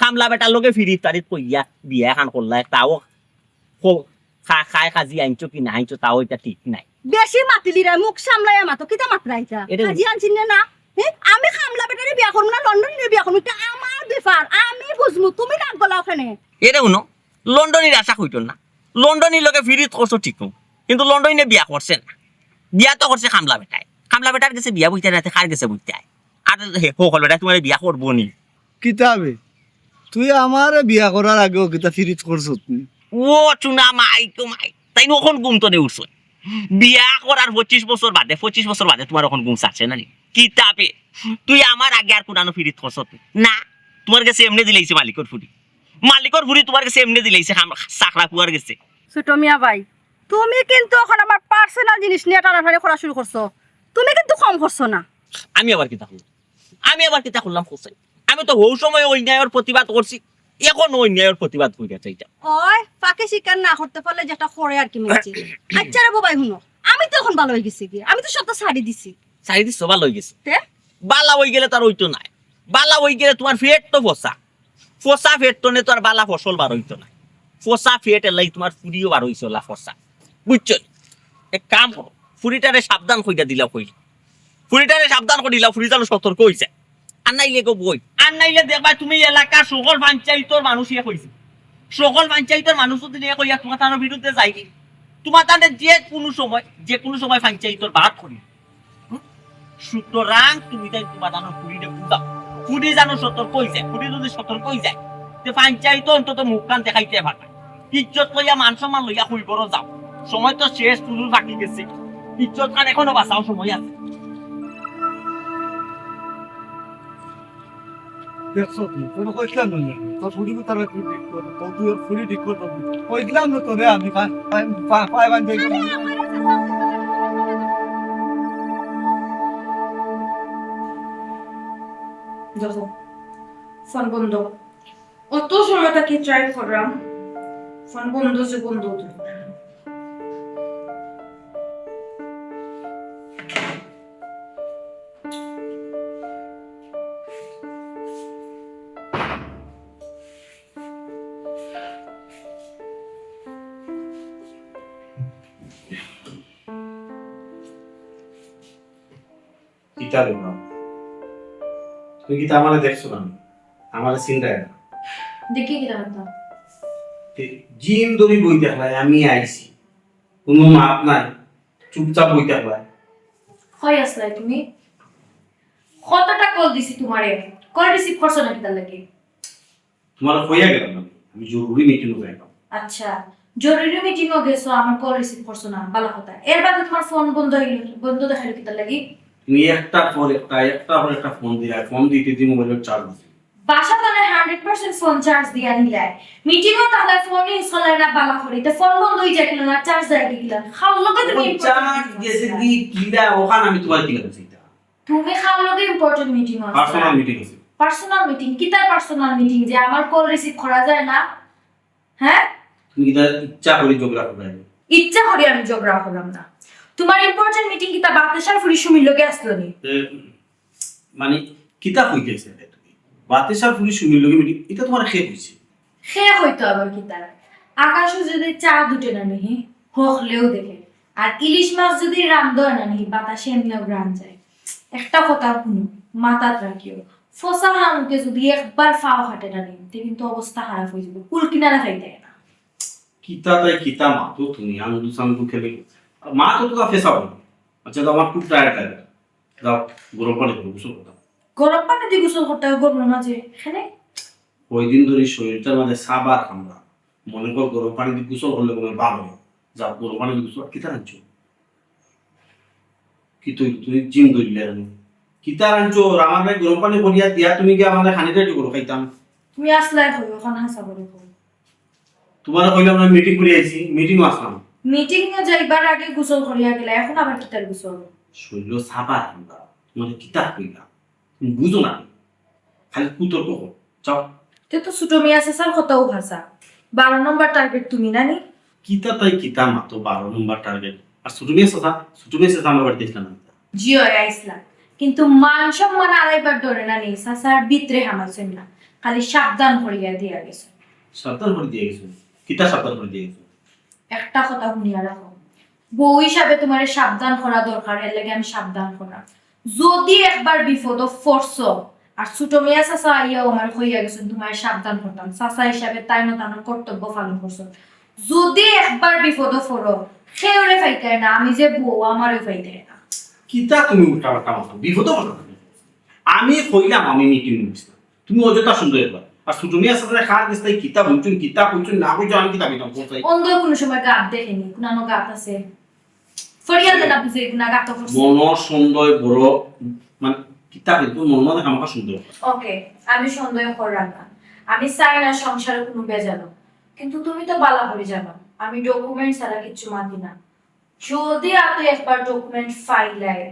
কামলা বেটার লগে ফিরিত তারিত কইয়া বিয়া এখান করলায়, তাও খ-, খা-, খায় খাজি আনছো কি না আনছো, তাও ইটা ঠিক নাই। বেশি মাতিলিরায়, মুখ সামলাইয়া মাতো, কিতা মাতরায় ইতা? এটা খাজি আনছি না, না? হে? আমি কামলা বেটারে বিয়া করমু না, লন্ডনিরে বিয়া করমু, ইটা আমার ব্যাপার, আমি বুঝমু, তুমি নাক গলাও কেনে? এরে হুনো, লন্ডনির আশা কইতো না। লন্ডনির লগে ফিরিত করছো ঠিক, কিন্তু লন্ডনিয়ে বিয়া করছে না। বিয়া তো করছে কামলা বেটায়। কামলা বেটার গেছে বিয়া বইতায় না, তে কার গেছে বইতায়? আর হে, হকল বেটায় তুমারে বিয়া করবো নি। কিতা বে? তুই আমারে বিয়া করার আগেও কিতা ফিরিত করছত নি? ও চুনা মাই তো মাই। তাইন অখন ঘুম তনে উঠছইন। বিয়া করার পঁচিশ বছর বাদে, পঁচিশ বছর বাদে তুমার অখন ঘুম ছাড়ছে না নি? কিতা বে? তুই আমার আগে আর কুনানো ফিরিত করছত নি? না, তুমার গেছে এমনে দিলাইছে মালিকর ফুরি। মালিকর ফুরি তুমার গেছে এমনে দিলাইছে, কাম-, চাকরা পুয়ার গেছে। ছোট মিয়া ভাই, তুমি কিন্তু অখন আমার personal জিনিস নিয়া টানাটানি করা শুরু করছো। তুমি কিন্তু কম করছো না। আমি আবার কিতা করলাম? আমি আবার কিতা করলাম কউছাই? আমি তো হউ সময় অন্যায়র প্রতিবাদ করছি, অখনও অন্যায়র প্রতিবাদ করিয়া চাইতাম। ওই, ফাঁকি স্বীকার না করতে পারলে যেটা করে আর কি মিলছে। আচ্ছা রে বাবাই, হুনো, আমি তো অখন ভালা অইগেছি গি, আমি তো সবটা ছাড়ি দিছি। ছাড়ি দিছো, ভালা অইগেছে। তে? ভালা অইগেলে তো আর অইতো নায়, ভালা অইগেলে তুমার পেট তো ফসা, ফসা পেট তনে তো আর ভালা ফসল বার অইতো নায়। ফসা পেট এরলাগি তুমার ফুরিও বার অইছে অলা ফসা। বুঝছো নি? এক কাম করো, ফুরিটারে সাবধান কইরা দিলাও কই। ফুরিটারে সাবধান করি দিলাও, ফুরি যেন সতর্ক অইযায়। আর নাইলে গো বইন, আর নাইলে দেখবায় তুমি এলাকার সকল পঞ্চায়েতর মানুষ ইয়ে কইছে। সকল পঞ্চায়েতর মানুষ যদি নিয়া কইয়া তুমার তানর বিরুদ্ধে যায়গি, তুমার তানরে যে কুনু সময়, যে কুনু সময় পঞ্চায়েতর বাদ করি। হুম? সুতরাং তুমি তাইন তুমার তানর ফুরিরে বুঝাও। ফুরি যেন সতর্ক অইযায়, ফুরি যদি সতর্ক অইযায়, তে পঞ্চায়েতো অন্তত মুখখান দেখাইতে পারবা। ইজ্জত লইয়া মান সম্মান লইয়া কই বড় যাও। সময় তো শেষ, তুলুর ফাঁকি গেছে। ইজ্জত খান এখনো বাঁচাও, সময় আছে। দেখছো তুমি, তোরে কইছিলাম না আমি? তোর ফুরি তো তারা তুই ঠিক কর, তো তুই ওর ফুরি ঠিক কর, তো কইছিলাম না তোরে আমি, পা-, পা-, পা-, পায়ে বান্ধে গেলাম। দেখো, ফোন বন্ধ। অত সময় থাকি ট্রাই করলাম, ফোন বন্ধ যে বন্ধ হতো না। কিতা রে মা? তুমি কিতা আমারে দেখছো না? আমারে চিনরায় না? দেখি কিতা কথা? তে জিন ধরি বই থাকলায়, আমি আইছি। কুনু মাত নাই, চুপচাপ বই থাকলায়। কই আছলায় তুমি? কতটা কল দিছি তুমারে, কল রিসিভ করছো না কিতার লাগি? তুমারে কইয়া গেলাম না, আমি জরুরি মিটিংও যাইতাম। আচ্ছা, জরুরি মিটিংও গেছো, আমার কল রিসিভ করছো না, ভালা কথা। এর বাদে তুমার ফোন বন্ধ অইলো, বন্ধ দেখাইলো কিতার লাগি? তুমি একটার পর একটা, একটার পর একটা ফোন দিলায়, ফোন দিতে দিতে মোবাইলর চার্জ দিছি। বাসা তনে হান্ড্রেড পার্সেন্ট ফোন চার্জ দিয়া নিলায়, মিটিংও থাকলায় ফোন ইউজ করলায় না ভালা করি, তে ফোন বন্ধ অইযায় কিলা না, চার্জ যায় কিলা? কার লগে তুমি ও ইম্পর্টেন্ট চার্জ মিটিং গেছে আছো? কি কিলা, অখান আমি তুমারে কিলা বুঝাইতাম? তুমি কার লগে ইম্পর্টেন্ট মিটিং আছে? পার্সোনাল মিটিং আছে। Personal meeting? কিতার পার্সোনাল মিটিং যে আমার কল রিসিভ করা যায় না? হ্যাঁ? তুমি কিতা ইচ্ছা করি ঝগড়া করবে? ইচ্ছা করি আমি ঝগড়া করলাম না। তোমার ইম্পর্টেন্ট মিটিং কিতা বাতাসার ফুরি সুমির লগে আসলো নি? এ, মানে, কিতা কইতেছে রে তুমি? বাতাসার ফুরি সুমির লগে মিটিং, এটা তোমার কে কইছে? সে হয়তো আবার কিতা, আকাশও যদি চাঁদ উঠে না নিহি, হকলেও দেখে। আর ইলিশ মাছ যদি রান্ধ হয় না নিহি, বাতাসে এমনিও ঘ্রাণ যায়। একটা কথা শুনো, মাথাত রাখিও, ফসা হামুকে যদি একবার ফাও কাটে না নিহি, তে কিন্তু অবস্থা খারাপ হয়ে যাবে, কুল কিনারা খাইতে না। কিতা তাই কিতা মাতো তুমি, আন্দু সান্দু খেলে। মা তো তোরা ফেসা বলো। আচ্ছা, তো আমার খুব টায়ার্ড লাগে। যাও, গরম পানি করে গোসল করতাম। গরম পানি দিয়ে গোসল করতে হয় গরমের মাঝে, এখানে কয়দিন ধরে শরীরটার মাঝে সাবার আমরা মনে কর গরম পানি দিয়ে গোসল করলে মনে হয় ভালো হয়। যাও, গরম পানি দিয়ে গোসল। কিতা আনছো? কি তুই, তুই জিম ধরলে আমি? কিতা আনছো? আমার ভাই গরম পানি করিয়া দিয়া তুমি কি আমাদের খানিটা একটু করে খাইতাম? তুমি আসলাই হই, ওখানে হাসা করে হই। তোমার কইলাম না মিটিং করে আইছি, মিটিং আসলাম। মিটিং এ যাইবার আগে গোসল করিয়া গেলা, এখন আবার কিতার গোসল? শরীর সাবার আমরা, তোমার কিতা কইলাম? তুমি বুঝো না, খালি কুতর্ক করো। যাও। তে তো ছোট মিয়া চাচার কথাও হাসা। বারো নম্বর টার্গেট তুমি না নি? কিতা তাই কিতা মাতো বারো নম্বর টার্গেট। আর ছোট মিয়া চাচা, ছোট মিয়া চাচা আমার বাড়িতে আসলাম না। জি অয়, আইসলা। কিন্তু মান সম্মান আড়াইবার ডরে না নি, চাচার ভিতরে হামাইছেন না। খালি সাবধান করিয়া দিয়া গেছে। সাবধান করে দিয়ে গেছো। কিতা সাবধান করে দিয়ে গেছো? একটা কথা শুনিয়া রাখো, বউ হিসাবে তোমার সাবধান করা দরকার, এর লাগে আমি সাবধান করা। যদি একবার বিপদ পড়ছো, আর ছোট মিয়া চাচা আইয়াও আমার কইয়া গেছেন তোমার সাবধান করতাম, চাচা হিসাবে তাইন তানর কর্তব্য পালন করছো। যদি একবার বিপদ পড়ো, কেউরে ফাইতায় না, আমি যে বউ, আমারেও ফাইতায় না। কিতা তুমি উল্টা পাল্টা মাতো, বিপদ কথা তুমি। আমি কইলাম আমি মিটিং নিছি না, তুমি অযথা সন্দেহ করো। আর ছোট মিয়া চাচারে কার গেছে তাই কিতা বলছুন, কিতা কইছুন না কইছুন, আমি কিতা কইতাম কোথায়? অন্ধ কোনো সময় গাত দেখেনি, কোনানো গাত আছে। ফরিয়াল না বুঝে, কোনা গাত করছে। মনর সন্দেহ বড়, মানে, কিতা কিন্তু মন মনে আমাকে সন্দেহ করে। ওকে, আমি সন্দেহ করলাম না। আমি চাই না সংসারে কোনো বেজাল। কিন্তু তুমি তো বালা করে জানো, আমি ডকুমেন্ট ছাড়া কিচ্ছু মাতি না। যদি আপনি একবার ডকুমেন্ট ফাইল আয়,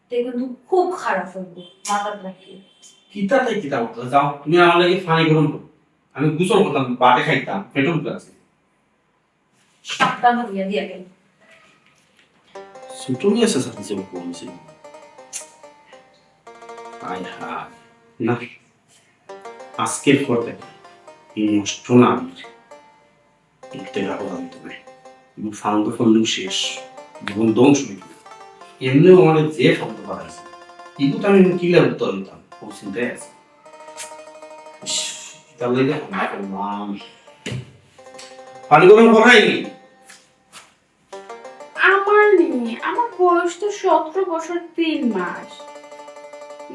তে কিন্তু খুব খারাপ হইব। মাথাত রাখি। কিতা তাই কিতা করতে যাও, তুমি আমার লাগি পানি গরম করো। আমি গোসল করতাম, বাটে খাইতাম, পেটও ভুকে আছে। সাবধান হইয়া দিয়া গেল। ছোট মিয়া চাচা দিছে বলছে। আয় হায়, না, আজকের পর থেকে এই নষ্ট না আমার। উঠতে না পারলাম তুমি। এবং ফালতু করলেও শেষ, জীবন ধ্বংস হইব। এমনিও আমার যে ফালতু পাঠাইছে, এগুলো তো আমি কিলা উত্তর দিতাম, ও চিন্তায় আছে। ইস, তাহলে এটা আমি করলাম। পানি গরম করাই। আমার নি, আমার বয়স তো সতেরো বছর তিন মাস।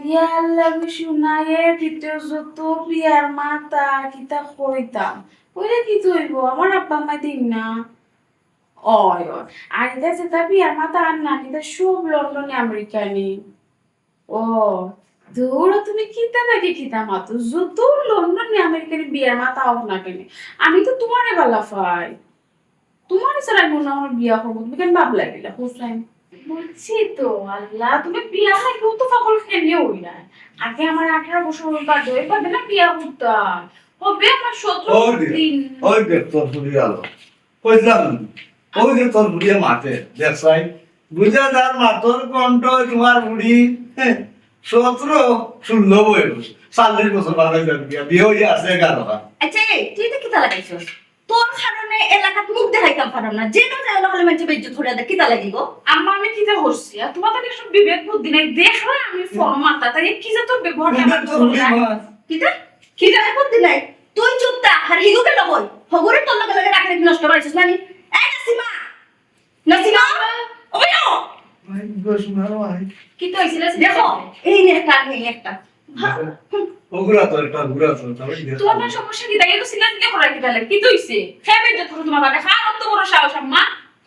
ইয়ার লাগে শুনাইয়ে দিতে যত বিয়ার মাতা কিতা কইতাম, কইলে কি হইব? আমার আব্বা আম্মা দিন না। ওই, ওই। আর এটা যেটা বিয়ার মাতা আর না, এটা সব লন্ডনে আমেরিকানি। ও, দৌড়া তুমি কিতা নাকি কিতা মাতো? যত লন্ডনে আমেরিকানি বিয়ার মাতা হোক না কেন, আমি তো তোমারে বালা পাই। তোমার ছাড়া মনে আমার বিয়া করবো, তুমি কেন ভাব লাগিলা, হুসাইন? বুঝছি তো, আল্লাহ, তুমি বিয়া লাগেও তো পাগল কেনে হইলা। আগে আমার আঠারো বছর বাদে, বাদে না বিয়া করতাম। হবে আমার সতেরো ওই রে, দিন। ওই দেখ তোর বুড়ি আলো। কইলাম, ওই যে তোর বুড়িয়ে মাতে, দেখছাই? বুঝা যার মাতর কণ্ঠ তোমার বুড়ি, হ্যাঁ, সতেরো, ষোলো বয়স, চল্লিশ বছর বাদে বিয়া, বিয়া হইয়া আছে এগারো বার। আচ্ছা, এই, তুই তো কিতা লাগাইছস? তোর কারণে এলাকাত মুখ দেখাইতাম পারলাম না। যে না যায়, খালি মানুষে বেইজ্জত করে দেয়, কিতা লাগি গো? আম্মা, আমি কিতা করছি? আর তোমার তো একটু বিবেক বুদ্ধি নাই। দেখলা আমি ফোন মারতা, তাই কি যে তোর ব্যবহার বুঝা তোর বুড়ি মা। কিতা? কিতা বুদ্ধি নাই? তুই চুপ থাক, আর হিগু কেন কই? হগুরে তোর লগে লগে রাখলে কি নষ্ট করেছিস নানি? এই নাসিমা! নাসিমা! ওই ও! ভাই, গো, শোনারো ভাই। কিতা হইছিল? দেখো, এই নে একটা, এই একটা। ওগুলা তো একটা, ওগুলা তো একটা, ওই দেখ। তোমার সমস্যা কি? তাই তো সিলেট দিয়ে করার কি তাহলে? কি তো হইছে? খেয়ে বেঁচে থাকো তোমার বাড়ি। খাওয়ার অত বড় সাহস, আম্মা।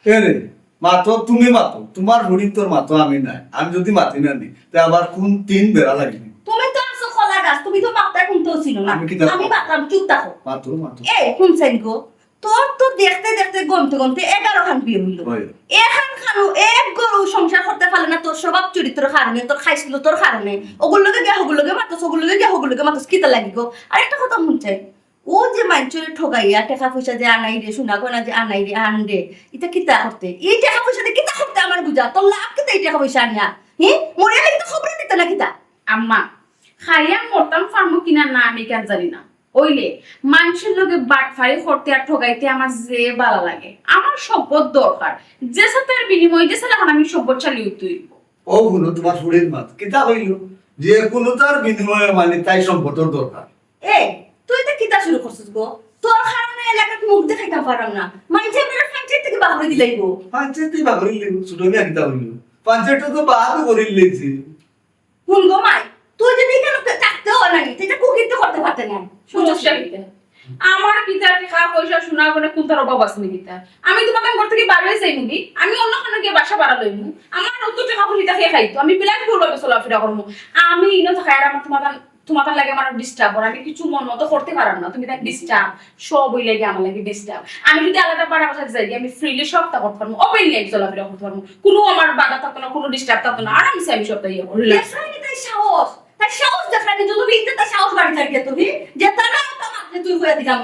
এ রে, মাতো, তুমি মাতো, তোমার বুড়ি তোর মাতো আমি নাই। আমি যদি মাতি না নি, তে আবার কোন তিন বেড়া লাগি? তুমি তো আছো কলা গাছ, তুমি তো মাথায় শুনতেও ছিল না। আমি কিতা- আমি মাতলাম, চুপ থাকো। মাতো, মাতো। এ, শুনছেন গো? তোর তো দেখতে দেখতে গনতে গনতে এগারো খান বিয়া অইলো। অয়। এখান খানো এক গরু সংসার করতে পারলে না তোর স্বভাব চরিত্রর কারণে, তোর খাইছলতর কারণে। অগুর লগে গিয়া হগুর লগে মাতস, হগুর লগে গিয়া হগুর লগে মাতস, কিতা লাগি গো? আর একটা কথা মন চায়, ও যে মাইনষরে ঠগাইয়া টেকা পয়সা যে আনাই রে, সোনা গয়না যে আনাই রে, আন রে, ইতা কিতা করতে? এই টেকা পয়সা দিয়া কিতা করতে আমার বুঝা? তোর লাভ কিতা এই টেকা পয়সা আনিয়া? হি? মরিয়া লাগি তো খবর দিতে না কিতা? আম্মা, খাইয়া মরতাম পারমু কিনা না আমি কেন জানি না। অইলে মাইনষর লগে বাটফারি করতে আর ঠগাইতে আমার যে বালা লাগে। আমার সম্পদ দরকার, যে সাথে আর বিনিময়ে যে সাথে এখন আমি সম্পদশালী অইতে অইব। ও হুনো, তোমার ফুড়ির মাত কিতা কইল? যে কোনো তার বিনিময়ে মানে তাই সম্পদর দরকার। এ, তুই তো কিতা শুরু করছিস গো? তোর কারণে এলাকাত মুখ দেখাইতাম পারলাম না। মাইনষে আমার পঞ্চায়েত থাকি বাগড়ি দিলাইব। পঞ্চায়েত থাকি বাগড়ি দিলাইব, ছোট মিয়া কিতা কইল? পঞ্চায়েত তো বাদ করি দিলাইছি। হুন গো মাই, তুই যদি এখানে থাকতে হয় না, তুই এটা কুকিং তো করতে পারতে না। সমস্যা কিতা? আমার কিতা টেকা পয়সা সোনা গয়না কোনটার অভাব আছে নি কিতা? আমি তোমার ঘর থাকি বার অই যাইমু নি, আমি অন্য খানো গিয়া বাসা ভাড়া লইমু। আমার অত টেকা পয়সা খেয়ে খাইতো, আমি বিলাসবহুল ভাবে চলাফেরা করমু। আমি ইনো থাকি আর আমার তোমার তোমার লাগে আমার ডিস্টার্ব, আর আমি কিছু মন মতো করতে পারলাম না, তুমি তাই ডিস্টার্ব, সব ওই লাগে আমার লাগে ডিস্টার্ব। আমি যদি আলাদা পাড়া বাসাত যাই, আমি ফ্রিলি সবটা করতে পারবো, ওপেনলি আমি চলাফেরা করতে পারবো, কোনো আমার বাধা থাকতো না, কোনো ডিস্টার্ব থাকতো না, আরামসে আমি সবটা ইয়ে করলাম। দেখছো নি তাই সাহস, তাই সাহস দেখানি তো তুমি, ইতে তাই সাহস বাড়ি থাকি তুমি, যে তারা তো মাত্র তুই হয়ে দিলাম।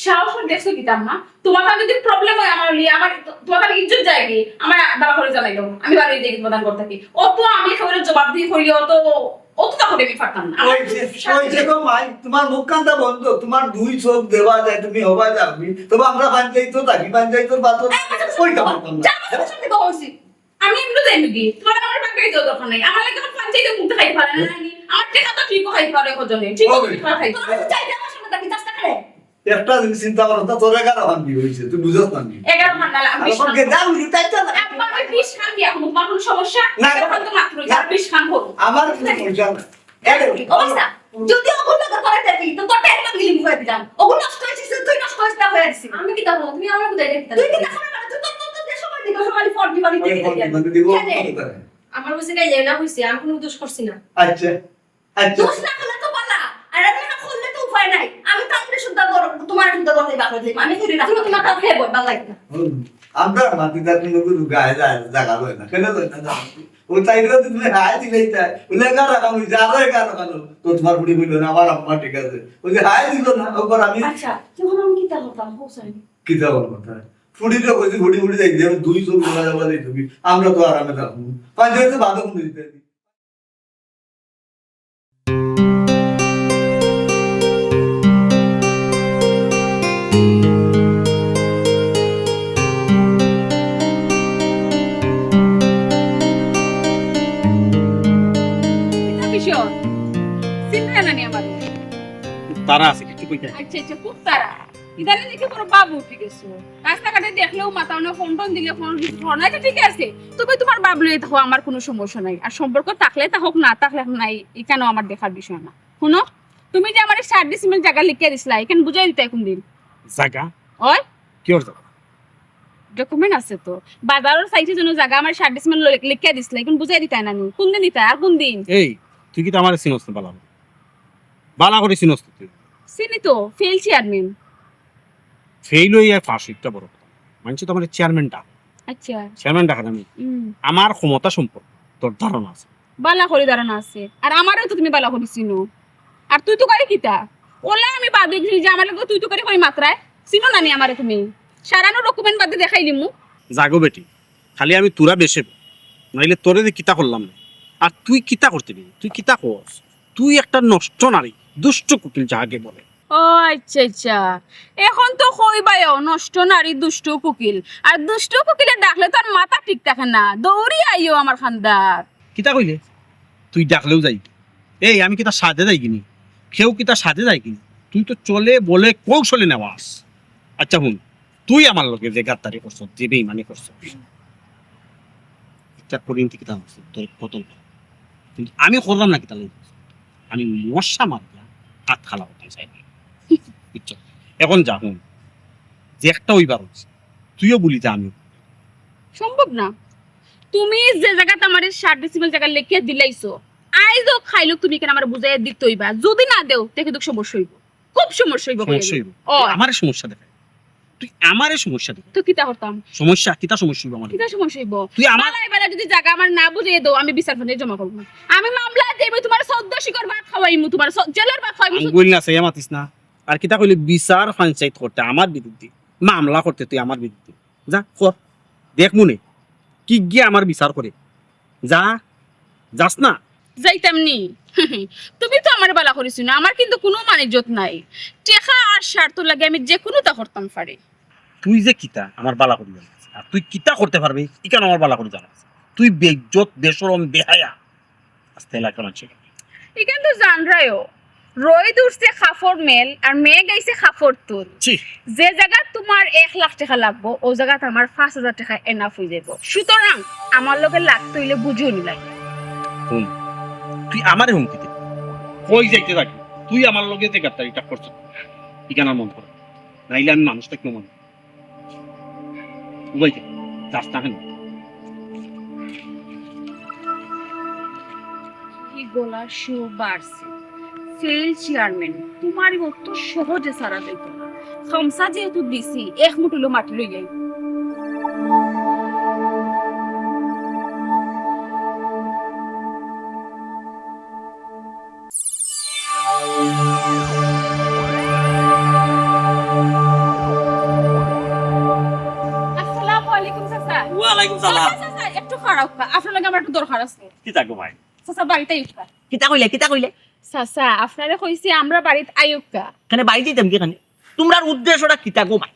সাহস আর দেখছো কিতা আম্মা? তোমার যদি প্রবলেম হয় আমার লিয়ে, আমার তোমার ইজ্জত যায়গি, আমার বাবা করে জানাইলো, আমি বাড়ি দিয়ে তোমার করতে থাকি। অত আমি সবাই জবাব দিয়ে করি, অত অত তখন আমি পারতাম না। ওই যে, ওই যে গো মাই, তোমার মুখ কান্দা বন্ধ, তোমার দুই চোখ দেওয়া যায়, তুমি হবায় যাবি। তবে আমরা পাঞ্জাইতো থাকি, পাঞ্জাইতোর বাতো এই, আচ্ছা, আচ্ছা, কইতে পারতাম না। যা, আচ্ছা, আচ্ছা, ঠিক আছে। আমি এমনি যাই নাকি? তোমার আমার বাগাই যাওয়া দরকার নাই। আমার লাগে আমার পাঞ্জাইতে মুখ দেখাই পারে না, জানি। আমার টেকা তো ঠিক খাই পারে, খোঁজনে। ঠিক ওই। ঠিক খাই পারে। তোর কাছে চাইতে আমার সামনে থাকি, চাষটা করে। একটা জিনিস চিন্তা করো, তা তোর এগারো খান বিয়ে হয়েছে, তুই বুঝছ না নি? এগারো খান না, আমি আর বিশ এখন খান। গেদা উঠি, তাই তো না। আব্বা, আমি বিশ খান বিয়া করবো, তোমার কোনো সমস্যা? না, এগারো খান তো মাত্র, না। আর বিশ খান করবো। আমার কোনো সমস্যা না। এই, অবস্থা, যদি ওগুলো লোকে করে দেখি, তো তোর টেন পাগলি মুখে দিলাম। ওগুলো নষ্ট হয়েছে, তুই নষ্ট হয়েছে, না হয়ে দিছি। আমি কি করবো? তুমি আমার কোথায় দেখতে? তুই কি দেখো না? তুই তোর, তোর, তোর দেশ আমার দিকে, সকালে ফোন দিবা, দিতে ওই দিতে ফোন দিতে দিব, কেন? ফোন দিতে। আমার বুঝে গেলে না হয়েছে, আমি কোনো দোষ করছি না। আচ্ছা। আচ্ছা। দোষ না করলে তো বালা, আর আমি না করলে তো উপায় নাই। আমি তো আপনি শুদ্ধ করো, তোমার শুদ্ধ করতে বাকি আছে। আমি করি না। তুমি তোমার কাছে বল, ভালো লাগে না। হুম। আমরা মাটি দাঁত নিয়ে কোনো গায়ে যায়, জায়গা হয় না। কেন হয় না? জানো কি? ও চাইলেও তো তুমি হাই দিলেই চাই। ও লেখা রাখা হয়েছে, আরো এগারো রাখা হলো। তো তোমার বুড়ি বললো না, আমার আম্মা ঠিক আছে। ওই যে হাই দিল না, ওপর আমি আচ্ছা, তুই বলো আমি কিতা করতাম, হোসেন? কিতা বলবো তাই? ফুড়িটা কইছি, ফুড়ি ফুড়ি যাই দিয়ে দুই চোখ ধরা যাবা দিয়ে তুমি। আমরা তো আরামে থাকবো। পাঁচ হইতে বাধা কোনো দিতে কিতা বিষয়? চিনতে না নি আমার? তারা আছে, কিছু কইতে। আচ্ছা, আচ্ছা, খুব তারা। ইদানিং দেখি বড় বাবু উঠি গেছো। রাস্তাঘাটে দেখলেও মাথা উনি ফোন টোন দিলে ফোন রিসিভ করো না। আচ্ছা, ঠিক আছে, তুমি তোমার বাবু লইয়া থাকো, আমার কোনো সমস্যা নাই। আর সম্পর্ক থাকলে তা হোক, না থাকলে নাই, এখানেও আমার দেখার বিষয় না। শুনো, তুমি যে আমার সাত ডিসিমেল জায়গা লিখিয়া দিছিলা, এখানে বুঝাই দিতে কোন দিন? জায়গা? ওই? কি অর্থ? ডকুমেন্ট আছে তো। বাজারের সাইডে যেন জায়গা আমার সাত ডিসিমেল ল-, লিখিয়া দিছিলা, এখন বুঝাই দিতাই না নি? কোন দিন দিতাই? আর কোন দিন? এই, তুই কি তো আমার চিনস না বালা? বালা করে চিনস তো তুই? চিনি তো, ফেইল চেয়ারম্যান। ফেইল হইয়া পাস একটা বড় কথা। মানছে তো আমার চেয়ারম্যানটা। আচ্ছা। চেয়ারম্যানটা খারাপ আমি। হুম। আমার ক্ষমতা সম্পর্কে তোর ধারণা আছে। বালা করি ধারণা আছে। আর আমারেও তো তুমি বালা করি চিনো। আর তুই তো করি কিতা? ওলা আমি বাদ হয়ে গেছি যে আমার লগে তুই তো করি করি মাত্রায়। চিনো না নি আমারে তুমি? সারানো ডকুমেন্ট বাদে দেখাই দিমু। জাগো বেটি, খালি আমি তোরা বেশে, নাইলে তোরে যে কিতা করলাম না। আর তুই কিতা করতে দিবি? তুই কিতা কস? তুই একটা নষ্ট নারী, দুষ্ট কুকিল যাকে বলে। ও আচ্ছা, আচ্ছা। এখন তো কইবায়ও নষ্ট নারী দুষ্ট কুকিল। আর দুষ্ট কুকিলে ডাকলে তার মাথা ঠিক থাকে না। দৌড়ি আইও আমার খান্দাত। কিতা কইলে? তুই ডাকলেও যাই। এই, আমি কিতা সাজে যাই কিনি? কেউ কিতা সাজে যাই কিনি? তুই তো চলে বলে কৌশলে নেওয়াস। আচ্ছা হুন, তুই আমার লগে যে গাদ্দারি করছস, যে বেইমানি করছস, ইটা করিম তুই কিতা করছস, তোর কতল। কিন্তু আমি করলাম না কিতা লাগি? আমি মশা মারিয়া হাত খালা করতে চাই না। বুঝছো? এখন যা হুন, যে একটা ওইবার হচ্ছে, তুইও বলি যা আমিও। সম্ভব না। তুমি যে জায়গাতে আমার সাত ডিসিমেল জায়গা লেখিয়া দিলাইছো, আইজ হোক খাইল তুমি কেন আমার বুঝাইয়া দিতে হইবা। যদি না দেও, তে কিন্তু সমস্যা হইব, খুব সমস্যা হইব। সমস্যা হইব। ও। আমার সমস্যা দেখে। তুই আমারে সমস্যা দিবি। তো কিতা করতাম? সমস্যা? কিতা সমস্যা অইবো আমার? কিতা সমস্যা অইবো? তুই আমার বালা বালা যদি জাগা আমারে না বুঝাইয়া দেও, আমি বিচার ফান্ডে জমা করমু। আমি মামলা দেব, তুমার চৌদ্দ শিকর ভাত খাওয়াইমু, তুমার স-, জেলর ভাত খাওয়াইমু। আঙ্গুল না চাইয়া মাতিস না। আর কিতা কইলে বিচার পঞ্চায়েত করতে আমার বিরুদ্ধে, মামলা করতে তুই আমার বিরুদ্ধে। যা, কর। দেখমুনে। কিগিয়ে আমার বিচার করে। যা, যাস না। যাইতাম নি। তুমি তো আমারে বালা করি চিনো, আমার কিন্তু কুনু মান ইজ্জত নাই। টেকা আর স্বার্থ লাগি আমি যে কুনুতা করতাম পারি। তুই যে কিতা আমার বালা করি জানা আছে, আর তুই কিতা করতে পারবে ইখান আমার বালা করি জানা আছে। তুই বেইজ্জত, বেশরম, বেহায়া। আস্তে এলাকার মানষে। ইখান তো জানরায়ও, রইদ উঠছে কাপড় মেল আর মেঘ আইছে কাপড় তুল। ছি। যে জাগাত তুমার এক লাখ টেকা লাগবো, অউ জাগাত আমার পাঁচ হাজার টেকা enough অইযাইবো। সুতরাং আমার লগে লাগতে অইলে বুঝিও নিলাই। হুন, তুই আমারে হুমকি দে। কই যাইতে থাকি? তুই আমার লগে যে গাদ্দারিটা করছস, ইখান আর মনো কর। নাইলে আমি মানুষ থাকি না মনো। উবাই দে, যাস না কেনে? কি গলার সুর বাড়ছে। ফেইল চেয়ারম্যান, তুমারে অত সহজে ছাড়া যাইতো না। খামসা যেহেতু দিছি, এক মুঠো অইলো মাটি লইয়া আই। আসসালামু আলাইকুম চাচা। ওয়ালাইকুম সালাম। চাচা, চাচা, একটু খাড়াউক্কা, আপনার লগে আমার একটু দরকার আছে। কিতা গো মাই? চাচা, বাড়িত আইউক্কা। কিতা কইলে, কিতা কইলে? চাচা, আপনারে কইছি আমরার বাড়িত আইউক্কা। কেনে বাড়িত আইতাম কিখানে? তুমরার উদ্দেশ্যটা কিতা গো মাই?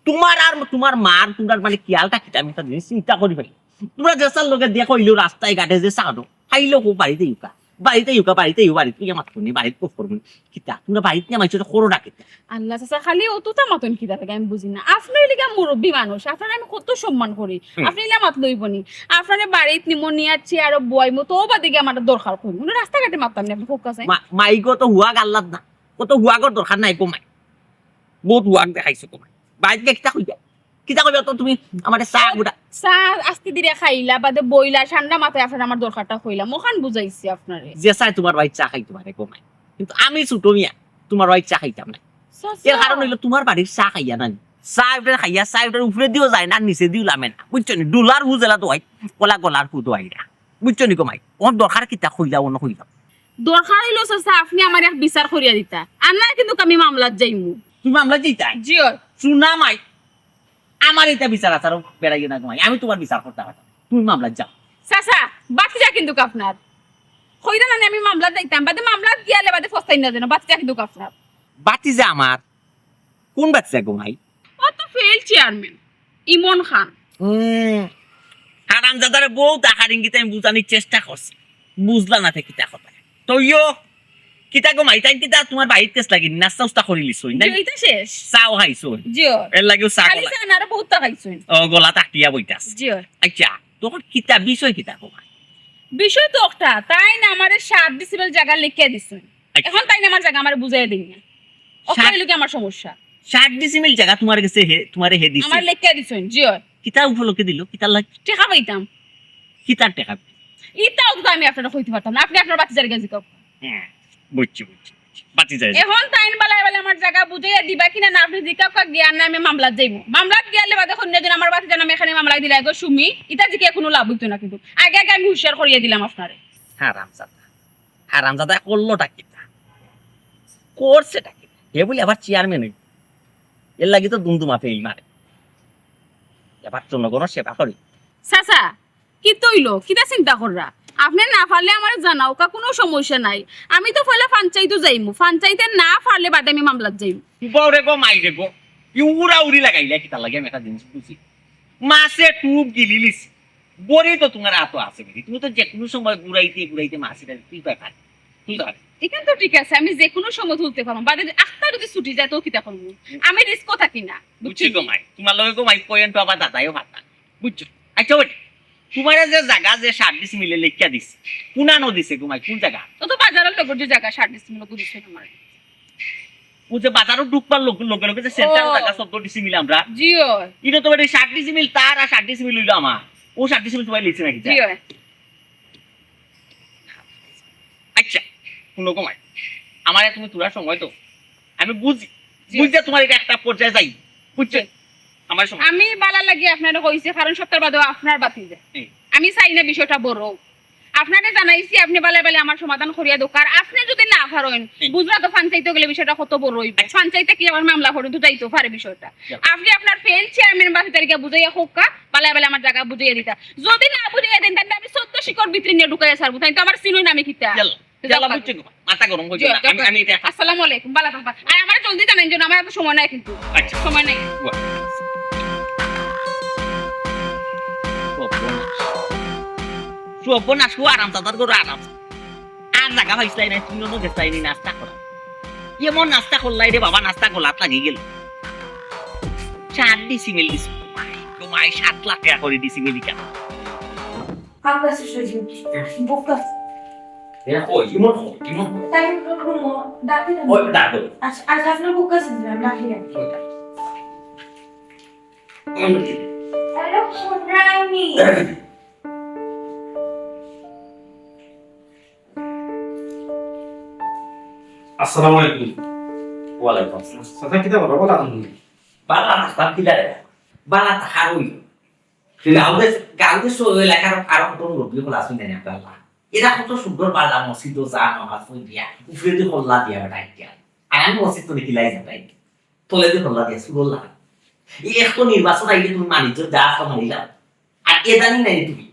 তুমার আর তুমার মার, তুমরার মানে খিয়ালটা কিতা? আমি একটা জিনিস চিন্তা করি পাই। তুমরা যেসার লগে দেখা অইলেও রাস্তায় ঘাটে যে চাও, খাইলেও কও বাড়িত আইউক্কা, বাড়িত আইউক্কা, বাড়িত আইও, বাড়িত আইয়া মাতমুনে, বাড়িত গফ করমুনে। কিতা? তুমরা বাড়িত নিয়া মাইনষরে করো না কিতা? আল্লাহ চাচা, খালি অততা মাতইন কিতা লাগে আমি বুঝি না। আপনে অইলা গিয়া মুরব্বি মানুষ, আপনারে আমি কত সম্মান করি। হুম। আপনে ইলা মাতলে অইবো নি? আপনারে বাড়িত নিমু, নিয়া চেয়ারো বওয়াইমু, তো বাদে গিয়া আমার দরকার কইমু। মানে রাস্তাঘাটে মাততাম নি, আপনে কউক্কা চাই। মা-, মাইগো তো হুয়াগ আল্লাদ না, কত হুয়াগর দরকার নাই গো মাই। বউত হুয়াগ দেখাইছো গো মাই। বাড়িত গিয়া কিতা কইবা? কিতা কইবা তো তুমি আমারে চা গুটা? চা আস্তে ধীরে খাইলা, বাদে বইলা, ঠান্ডা মাথায় আপনারে আমার দরকারটা কইলাম, অখান বুঝাইছি আপনারে। যে চায় তুমার বাড়ির চা খাইতে পারে গো মাই, কিন্তু আমি ছোট মিয়া, তুমার বাড়ির চা খাইতাম না। চাচা। এর কারণ অইলো তুমার বাড়ির চা খাইয়া না নি। চা উঠার খাইয়া, চা উঠার উপরেদিও যায় না, নিচেদিও লামে না। বুঝছো নি? ডুলার হু যেলা দোয়াই, কলা গলার হু দোয়াই না। বুঝছো নি গো মাই? অর দরকার কিতা কইলা, অনো কইলা। দরকার অইলো চাচা, আপনে আমার এক বিচার করিয়া দিতা। আর না কিন্তু আমি মামলাত যাইমু। তুমি মামলাত যাইতায়? জি অয়। শুনা মাই, আমার ইতা বিচার আচারও বেড়াইও না গো মাই, আমি তুমার বিচার করতাম পারতাম। তুমি মামলাত যাও। চাচা, ভাতিজা কিন্তুক আপনার। কইরা না নি আমি মামলাত যাইতাম, বাদে মামলাত গিয়ালে বাদে ফস্তাই না যেন, ভাতিজা কিন্তুক আপনার। ভাতিজা আমার? কুন ভাতিজা গো মাই? অউ তো ফেইল চেয়ারম্যান, ইমন খান। হুম, হারামজাদারে বউত আকার ইঙ্গিতে আমি বুঝানির চেষ্টা করছি, বুঝলা না তে কিতা কথা। তইও কিতা গো মাই, তাইন কিতা তুমার বাড়িত গেছলা গি নি? নাস্তা উস্তা করিলিছইন না? জি, ইতা শেষ। চাও খাইছইন? জি অয়। এর লাগিও চা খালি গলা। চা না, আরো বউততা খাইছইন। ও, গলাত আটিয়া বইতাছ। জি অয়। আচ্ছা, তখন কিতা বিষয় কিতা গো মাই? বিষয় তো একটা, তাইন আমারে সাত ডিসিমেল জাগা লেখিয়া দিছইন। আচ্ছা। এখন তাইন আমার জাগা আমারে বুঝাইয়া দেইন না। অখান সাত অইলো গি আমার সমস্যা। সাত ডিসিমেল জাগা তুমার গেছে হে, তুমারে হে দিছে? আমারে লেখিয়া দিছইন, জি অয়। কিতা উপলক্ষে দিলো? কিতার লাগি? টেকা পাইতাম। কিতার টেকা? ইতাও তো আমি আপনারে কইতে পারতাম না। আপনে আপনার ভাতিজারে গিয়া জিকাউক্কা। হ্যাঁ, বুঝছি, বুঝছি, বুঝছি। ভাতিজারে জিকাও। এখন তাইন বালায় বালায় আমার জাগা বুঝাইয়া দিবা কিনা না, আপনে জিকাউক্কা গিয়া, না আমি মামলাত যাইমু। মামলাত গিয়ালে বাদে কইন না যেন আমার ভাতিজার নামে এখানে মামলা দিলা গো সুমি। ইতা জিকাইয়া কুনু লাভ অইতো না কিন্তু। আগে আগে আমি হুঁশিয়ার করিয়া দিলাম আপনারে। হারামজাদা। হারামজাদায় করলোটা কিতা? করছেটা কিতা? হে বুলে আবার চেয়ারম্যান অইবো। এর লাগি তো দুমদুমা ফেইল মারে। এবার জনগণর সেবা করি। চাচা, কিতা অইলো? কিতা চিন্তা কররা? আপনে না পারলে আমারে জানাউক্কা, কুনু সমস্যা নাই। আমি তো পয়লা পঞ্চায়েতো যাইমু, পঞ্চায়েতে না পারলে বাদে আমি মামলাত যাইমু। বউরে গো, মাইরে গো, ই উড়াউড়ি লাগাইলা কিতার লাগি? আমি একটা জিনিস বুঝি। মাছে টুপ গিলিলিছে। বড়ি তো তুমার আতো আছে বেটি, তুমি তো যেকুনু সময় ঘুরাইতে ঘুরাইতে মাছ ইটা তুলতায় পারো, তুলতায় পারো। ইখান তো ঠিক আছে, আমি যেকুনু সময় তুলতে পারমু, বাদে আখতা যদি ছুটি যায় তো কিতা করমু? আমি রিস্কো থাকি না, বুঝছি বুঝছো? গো মাই, তুমার লগে গো মাই পয়েন্ট আবার দাদাইও পারতা, বুঝছো? আচ্ছা বেটি, তুমারে যে জাগা যে সাত ডিসিমিলে লেখিয়া দিছে, কুনানো দিছে গো মাই, কুন জাগা? অউ তো বাজারর লগর যে জাগা সাত ডিসিমিল দিছে তুমারে। অউ যে বাজারো ঢুকবার লগে লগে লগে যে সেন্টার ও। জাগা চৌদ্দ ডিসিমিল আমরার। জি অয়। ইনো তো বেটি সাত ডিসিমিল তার আর সাত ডিসিমিল অইলো আমার। অউ সাত ডিসিমিল তুমারে লিখছে নাকি? জি অয়। আচ্ছা, হুনো গো মাই, আমারে তুমি থুড়া সময় দেও, আমি বুঝি, জি। বুঝি তুমার ইটা একটা পর্যায়ে যাই, বুঝছো? জি। আমার সময় আমি বালা লাগি আপনারে কইছি, কারণ সপ্তাহ বাদেও আপনার বাতি যায়। হুম। আমি চাই না বিষয়টা বড়। আপনারে জানাইছি, আপনি বালা বালা আমার সমাধান করিয়া দেউক্কা। আর আপনি যদি না পারেন, হুম। বুঝরা তো পঞ্চায়েতে গেলে বিষয়টা কত বড় অইব। আচ্ছা। পঞ্চায়েতে কি আমার মামলা পর্যন্ত যাইতেও পারে বিষয়টা। যাক। আপনি আপনার ফেল চেয়ারম্যান বাতি তারিখে বুঝাইয়া কউক্কা, বালা বালা আমার জাগা বুঝাইয়া দিতা। যদি না বুঝাইয়া দেন, তাহলে আমি চোদ্দ শিকড় ভিতরে নিয়া ঢুকাইয়া ছাড়বো। তাই তো আমার চিনই না আমি কিতা। চলো। জি, ইয়াল্লা, আব্বা। বুঝছি গো। মাথা গরম করিও জি, না। জি, আমি, আব্বা। আমি এটা আসসালামু আলাইকুম, বালা থাকবা। আর আমার জলদি জানাইন যেন, আমার এত সময় নাই কিন্তু। আচ্ছা। সময় নাই। ওয়া। সর্বনাশ। সর্বনাশ, ও আরাম, তাতার ঘরে আরাম। আর জাগা পাইছলাই না, তুই অন্য গেছলাই নি নাস্তা করা। এমন নাস্তা করলাই রে বাবা, নাস্তা গলাত লাগি গেল। সাত ডিসিমেল দিছি। তোমায় সাত লাখ টাকা করি দিছি মেডিকেল। আপনার শ্বশুর জি, বুক আছে। এরা কই? ইমন কই? ইমন কই? তাই ঘুমো, ডাকি দেন। ওই ডাক দেবো। আচ্ছা, আচ্ছা, আপনার বুক আছে, জি, আমি ডাকি দেন। ওই ডাক। ওই ডাক। হ্যালো, ফোন রাইনি। আসসালামু আলাইকুম। ওয়ালাইকুম আসসালাম। চাচা, কিতা বলো? বলা তুমি। বালা থাকতাম কিলা রে? বালা থাকার ওই। গাঁও দেশ, গাঁও দেশ ওই এলাকার আরো কত মুরব্বি হল আসুন জানি আপনার। এরা কত সুন্দর বালা মসজিদও যা নামাজ পড়ি দিয়া, উপরে দিয়ে হল্লা দিয়া বেটা ইতিয়া। আর আমি মসজিদ তো দেখি লাই যাই, তলে দিয়ে হল্লা দিয়া সুরল্লা। এই এক তো নির্বাচন আইলে তুমি মানিজ্য যা আছে মারিলাম। আর এদানি নাই তুমি।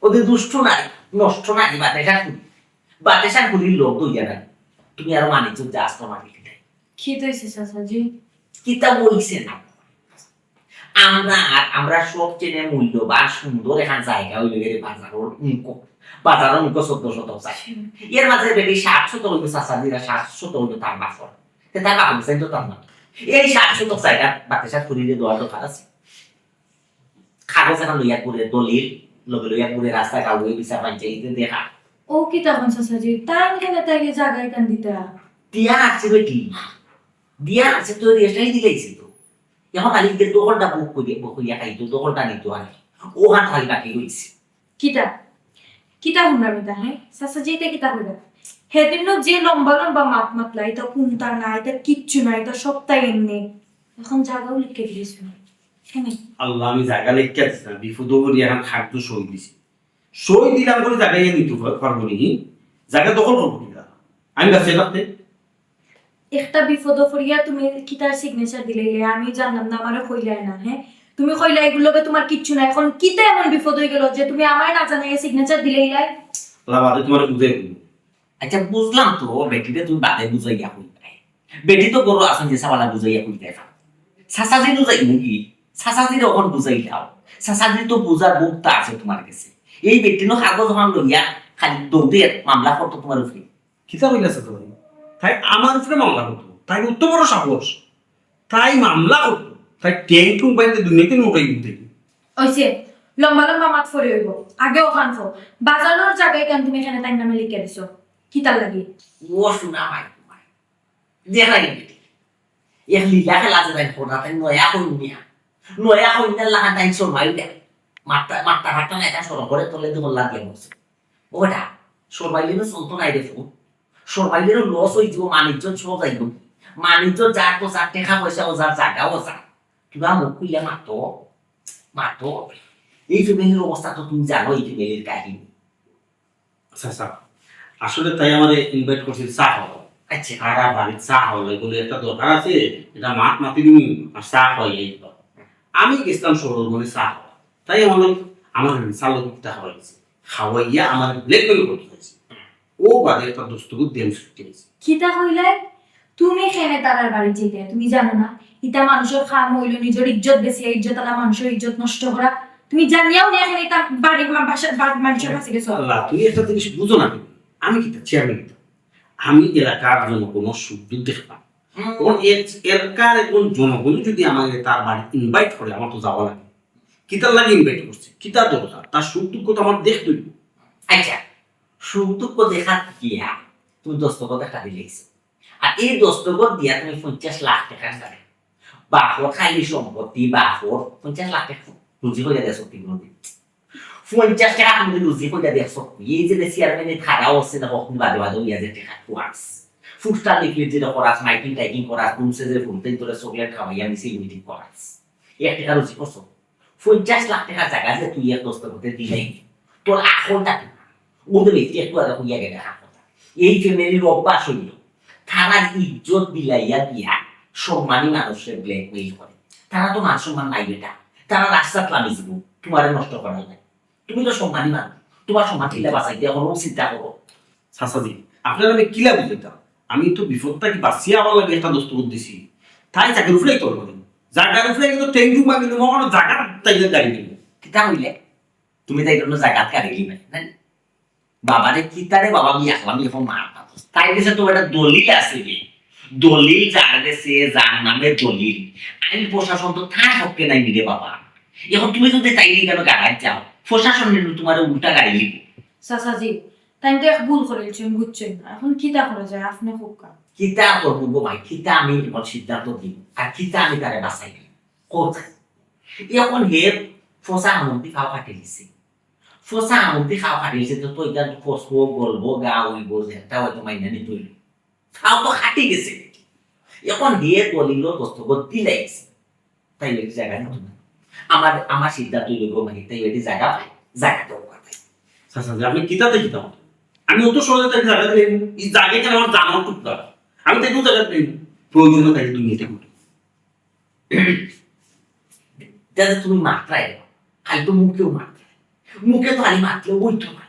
ওদের দুষ্ট নাই, নষ্ট নাই, বাতেশা করি। বাতেশা করির লোক দইয়া নাই। তুমি আরো মানিজ্য যা আছে মারিলি নাই। কি তো হইছে চাচাজি? কিতা বলছে না? আমরা, আমরা সবচেয়ে মূল্যবান সুন্দর এখান জায়গা হইল গেলে বাজারর মুখো, বাজারর মুখো চোদ্দ শতক জায়গা। এর মাঝে বেটি সাত শতক হইল চাচাজিরা, সাত শতক হইল তার বাপর। তে তার বাপর চাই তো তার না। এই সাত শতক জায়গা বাতাসা ফুরিয়ে দেওয়ার দরকার আছে। কাগজ এখন লইয়া ঘুরে, দলিল লগে লইয়া ঘুরে, রাস্তা কাউকে বিচার পাইছে, এই যে দেখা। ও কি তখন চাচাজি, তাই কেন তাইলে জায়গা এখান দিতা? দিয়া আছে বেটি, দিয়া আছে তো, রেজিস্ট্রারি দিলাইছে তো। এখন খালি যে দখলটা বুক করিয়া, বুক করিয়া খাইতো, দখলটা নিতো আর কি। ওখান খালি বাকি রইছে। কিতা? কিতা হুনরাম ইতা, হ্যাঁ? চাচাজি, ইতা কিতা কইরা? হেদিনও যে লম্বা লম্বা মাত মাতলা, ইতা কুন্তা নাই, ইতা কিচ্ছু নাই, ইতা সবটাই এমনি। এখন জাগাও লিখে দিয়েছো। হ্যাঁ। আল্লাহ, আমি জাগা লেখিয়া দিছি না, বিপদ করি এখন খাদ্য সই দিছি। সই দিলাম বলে জাগা ইয়ে নিতে পার-, পারবো নি? জাগা দখল করবো কিনা? আমি গাছে রাখতে। একটা বিপদ পড়িয়া তুমি কিতার সিগনেচার দিলাইলে, আমি জানলাম না, আমারে কইলাই না, হ্যাঁ? তুমি কইলা এগুলোকে তোমার কিচ্ছু না, এখন কিতা এমন বিপদ হয়ে গেল যে তুমি আমায় না জানাইয়া সিগনেচার দিলাইলাই? আল্লাহ, বাদে তোমার বুঝাই বলবো। আচ্ছা, বুঝলাম তো, বেটিরে তুমি বাদে বুঝাইয়া কইবায়। বেটি তো বড় আছেন যে সাবালা বুঝাইয়া কইতে পারে। চাচাজি বুঝাই মুগি, চাচাজির ওখান বুঝাই দাও। চাচাজি তো বুঝার মুক্তা আছে তোমার কাছে। এই বেটি নো কাগজ ওখান লইয়া খালি দৌড়ে মামলা করতো তোমার উপরে। কিতা কইলা চাচা ভাই? তাই আমার উপরে মামলা করতো? তাই অত বড় সাহস? তাই মামলা করতো? তাই ট্যাং টুং বাইতে দুনিয়াতে নোটাই দিতে? ওইছে, লম্বা লম্বা মাত ফরে হইব। আগে ওখান ফো। বাজানোর জায়গায় কেন তুমি এখানে তাই নামে লিখে দিছো? কিতার লাগি? ও শোনা ভাই তোমার। দেখাই বেটি। এক লীলা খেলা আছে তাই ফোটা, তাই নয়া কইনিয়া। নয়া কইনার লাখান তাই সরমাই দেয়। মাত্তা, মাত্তা ফাত্তা নাই, তাই সরম করে তোলে দুমল্লা দিয়ে বসে। ও বেটা, সরমাইলে তো চলতো নাই রে ফোন। সরমাইলে তো লস হয়ে দিব, মানিজ্য সব যাইব। মানিজ্য যার তো যার, টেকা পয়সা ও যার, জায়গাও যার। তোরা মুখ খুইলে মাতো, মাতো। এই ফ্যামিলির অবস্থা তো তুমি জানো, এই ফ্যামিলির কাহিনী। চাচা, আসলে তাই আমারে ইনভাইট করছিল চা খাওয়া। আচ্ছা। আর আর বাড়ির চা খাওয়া লাগে, বলে একটা দরকার আছে, এটা মাত মাতি দিবি আর চা খাওয়াই আইবা। আমি গেছিলাম সরল মনে চা খাওয়া, তাই আমার লোক আমার চা লোক একটা খাওয়াই গেছে, খাওয়াইয়া আমার ব্ল্যাকমেল করতে হয়েছে। ও বাদে একটা দস্তখত দিয়ে আমি ছুটি হয়েছে। কিতা কইলে? তুমি কেনে তারার বাড়ি যেতে? তুমি জানো না? ইতা মানুষের কাম হইল নিজের ইজ্জত বেশি, ইজ্জত আলা মানুষের ইজ্জত নষ্ট করা। তুমি জানিয়াও না কেনে ইতা বাড়ির মা-, বাসা-, বাড়ির মানুষের কাছে গেছো? আল্লাহ, তুমি একটা জিনিস বুঝো না কেনে? আমি কিতা চেয়ারম্যান কিতা? আমি এলাকার জনগণের সুখ দুঃখ দেখতাম। হুম। তখন এর-, এলাকার একজন জনগণ যদি আমাকে তার বাড়ি ইনভাইট করে, আমার তো যাওয়া লাগে। কিতার লাগে ইনভাইট করছে? কিতার দরকার? তার সুখ দুঃখ তো আমার দেখতেই। আচ্ছা, সুখ দুঃখ দেখাত গিয়া তুমি দস্তখত একটা দিলাইছো। আর এই দস্তখত দিয়া তুমি পঞ্চাশ লাখ টাকার জায়গা, বাপর খালি সম্পত্তি, বাপর পঞ্চাশ লাখ টাকা রুজি করিয়া দেয় সত্যি কোনোদিন। পঞ্চাশ টাকা তুমি রুজি করিয়া দেয় সত্যি। এই যে চেয়ারম্যানে খাড়াও আছে না, কখন বাদে বাদে হইয়া যে টাকা খোয়াস। ফুটস্টল লিফলেট যেটা করাস, মাইকিং টাইকিং করাস, ঘুমছে যে ফুলতে তোরা চকলেট খাওয়াইয়া মিছিল মিটিং করাস। এক টেকা রুজি করছো, পঞ্চাশ লাখ টেকার জাগা যে তুই এক দস্তখতে দিলাই, তোর আকলটা কি? ওদের বেশি একটু আগে হইয়া গেলে আকলটা। এই ফ্যামিলির অভ্যাস হইল, তারার ইজ্জত বিলাইয়া দিয়া সম্মানী মানুষের ব্ল্যাকমেইল করে। তারা তো মান সম্মান নাই বেটা, তারা রাস্তাত লামি দিব তোমারে নষ্ট করার লাগে। তুমি তো সম্মানী মানুষ, তোমার সম্মান কিলা বাঁচাইতে এখন ও চিন্তা করো। চাচাজি, আপনার আমি কিলা বুঝাইতাম? আমি তো বিপদ থাকি বাঁচিয়া আমার লাগে একটা দস্তখত দিছি, তাই জাগার উপরেই তোর করে। জাগার উপরে কিন্তু টেঙ্গু মাগিল, মনে জাগা তাই গাড়ি নিব। কিতা হইলে? তুমি তাই জন্য জাগাত গাড়ি নিবে না? বাবারে কিতারে বাবা, আমি একলা আমি এখন মার পাতো। তাই গেছে তো একটা দলিল আছে রে। দলিল যার গেছে, যার নামে দলিল। আইন প্রশাসন তো তার পক্ষে নাই রে বাবা। এখন তুমি যদি তাই নিয়ে কেন গাড়াত যাও, প্রশাসন কিন্তু তোমার উল্টা গাড়ি নিব। চাচাজি, তাই তো এক ভুল করেছেন, বুঝছেন না। এখন কিতা করা যায়, আপনি কউক্কা। কিতা করবো গো ভাই, কিতা আমি এখন সিদ্ধান্ত দিব, আর কিতা আমি তারে বাঁচাই দিব? কোথায়? এখন হে ফসা হামন্তি খাওয়া কাটে দিছে। ফসা হামন্তি খাওয়া কাটে দিছে, তো, তো এটা তো ফসবো, গলবো, গা উইবো, যেটা হয়তো মাইনা নিতে হইল। খাওয়া তো কাটি গেছে। এখন হে দলিল দস্তখত দিলাইছে। তাই বেটি জাগা নিত না। আমার, আমার সিদ্ধান্ত হইল গো, মানে, তাই বেটি জাগা পাই, জাগা তো ওখানে পাই। চাচাজি, আপনি কিতাতে কিতা হতো? আমি অত সহজে তাকে জাগা দিলাম, এই জাগা কেন আমার জানার টুকরা? আমি তো একটু জাগা দিলাম, প্রয়োজনে তাকে দুনিয়াতে ঘুরে। যাতে তুমি মাত্রায়, খালি তো মুখেও মাত্রায়, মুখে তো খালি মাতলে ওই তো না।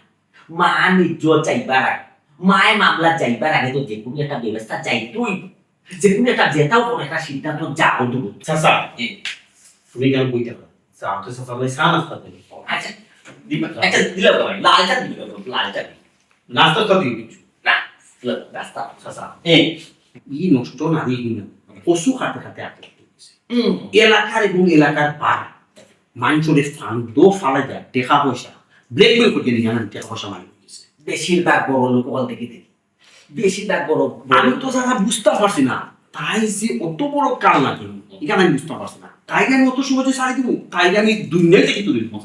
মা নিজ যাইবার আগে, মায় মামলা যাইবার আগে তো যে কোনো একটা ব্যবস্থা যাইতেই, যে কোনো একটা যেটাও কোনো একটা সিদ্ধান্ত যাও দূর। চাচা, এ। তুমি কেন বইতে পারো? চা তো চাচা ভাই চা নাস্তা দেবে। আচ্ছা, দিবা। আচ্ছা, দিলে তো হয়। লাল চা দিবে, লাল চা দিবে। নাস্তা তো দিবে কিছু। না, ল-, নাস্তা। চাচা, এ। ই নষ্ট নারী গুণ। পশু খাতে খাতে আটকে গেছে। হুম। এলাকার এবং এলাকার পাড়া। মানুষের ফান্দ ফালাই যায়, টেকা পয়সা। ব্ল্যাকমেইল করে নিয়ে আনেন, টেকা পয়সা মারি গেছে। বেশিরভাগ বড় লোক ওখান থেকে দেখি। বেশিরভাগ বড়, বড় আমি তো যারা বুঝতে পারছি না, তাই যে অত বড় কাল লাগে, এখানে আমি বুঝতে পারছি না। তাই আমি অত সহজে ছাড়ি দিব, তাই আমি দুনিয়া থেকে তুলে দিব।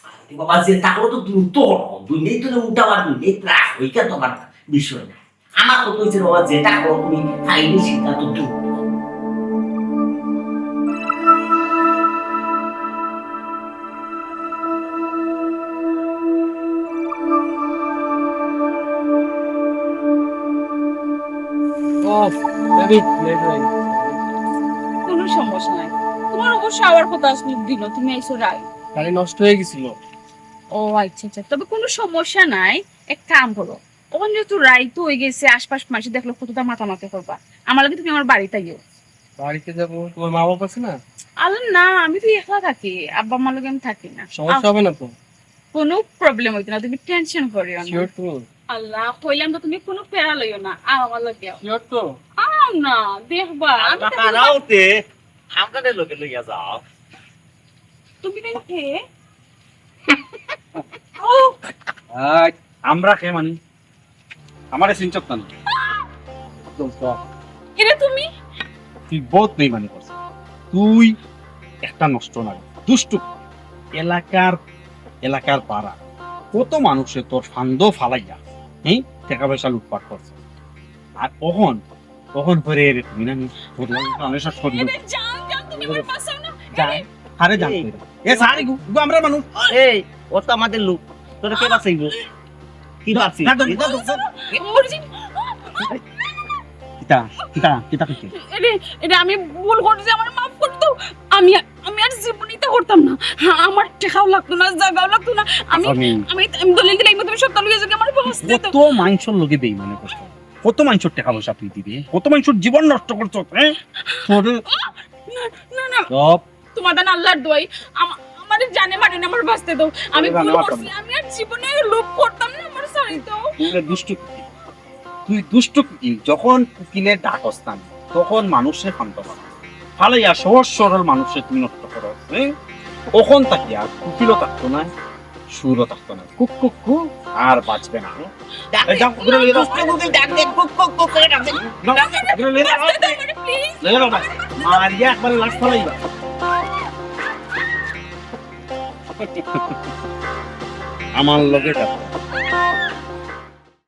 আরে বাবা, যে তাকলে তো দূর তো হলো, দুনিয়াই তো উল্টা আর দুনিয়াই প্রায় ওইখান তোমার বিষয় না। আমার কথা হচ্ছে বাবা, যেটা করো তুমি, তাই নিয়ে সিদ্ধান্ত দূর। ওফ, বেবি, লেট হয়ে গেছে। কোনো সমস্যা নাই। তোমার অবশ্য আওয়ার কথা আসলে দিন, তুমি আইছো রাইট। গাড়ি নষ্ট হয়ে গেছিল। ও আচ্ছা আচ্ছা, তবে কোনো সমস্যা নাই। এক কাম করো, অখন যেহেতু রাইত হয়ে গেছে, আশপাশ মাসে দেখলে কতটা মাতামাতি করবা। আমার লগে তুমি আমার বাড়িত আইও। বাড়িতে যাবো, তোমার মা বাবা আছে না? আরে না, আমি তো একলা থাকি, আব্বা আম্মার লগে আমি থাকি না। সমস্যা আহ, হবে না তো? কোনো প্রবলেম হইতো না, তুমি টেনশন করিও না। শিওর তো? আল্লাহ, কইলাম তো তুমি কোনো প্যারা লইও না, আর আমার লগে আও। শিওর তো? আও না, দেখবা, আমি আল্লাহ তো তারাও তে, আমরারে লগে লইয়া যাও। তুমি তাই কে? ও, আই, আমরা কে মানি? আমারে চিনছত না? একদম তো। এরে তুমি? তুই বহুত বেইমানি করছ। তুই একটা নষ্ট নারী, দুষ্টু। এলাকার, এলাকার পাড়া। কত মানুষে তোর ফান্দ ফালাইয়া, হ্যাঁ, টাকা পয়সা লুটপাট করছে। আর অখন, অখন পরে এরে তুমি না নি, তোর লগে তো অনেক সব সহ্য। এরে জান, জান, তুমি আমার বাঁচাও না। জান, এরে। আরে জান এই। কইরা। এ সারি গু, গু আমরা মানুষ। এই, ও তো আমাদের লোক। তোরে কে বাঁচাইবো? কি বাঁচি? না, না, না, না, না। মরে যাই। কিতা, কিতা, কিতা কইছে? এরে, এরে আমি ভুল করছি, আমার মাফ করে দাও। আমি, আমি আর জীবনে এটা করতাম না। হ্যাঁ, আমার টেকাও লাগতো না, জাগাও লাগতো না। আমি, আমি আমি, আমি দলিল দিলাম, তুমি সব দলিল যদি আমার বাঁচতে তো। কত মাইনষর লগে বেইমানি করছ? কত মাইনষর টেকা পয়সা তুই দিবে? কত মাইনষর জীবন নষ্ট করছ, হ্যাঁ? তোরে না, না, না। চুপ। তোমার দান আল্লাহর দোয়াই, আমা-, আমারে জানে মারে না, আমার বাঁচতে দাও। আমি তোরে ভুল জানে মারতাম করছি, না। আমি আর জীবনে লোভ করতাম না, আমার ছাড়ি দাও। তুই দুষ্টু কুকিল। তুই দুষ্টু কুকিল। যখন কুকিলে ডাকস না, তখন মানুষে শান্ত করে। ফালাইয়া সহজ সরল মানুষে তুই নষ্ট করস, হ্যাঁ? অখন থাকি আর কুকিলও থাকতো না, সুরও থাকতো না। কুক, কুক, কুক, আর বাঁচবে না। ডাক এই দে, যাও, ঘুরে নিয়ে যাও। দুষ্টু কুকিল ডাক দে, কুক, কুক, কুক করে ডাক দে। যাও, ডাক দে, ঘুরে নিয়ে যাও। বাঁচতে দাও আমারে, প্লিজ। নিয়ে যাও, বাস। মারিয়া একবারে লাশ ফালাইবা। আমার লগে কথা।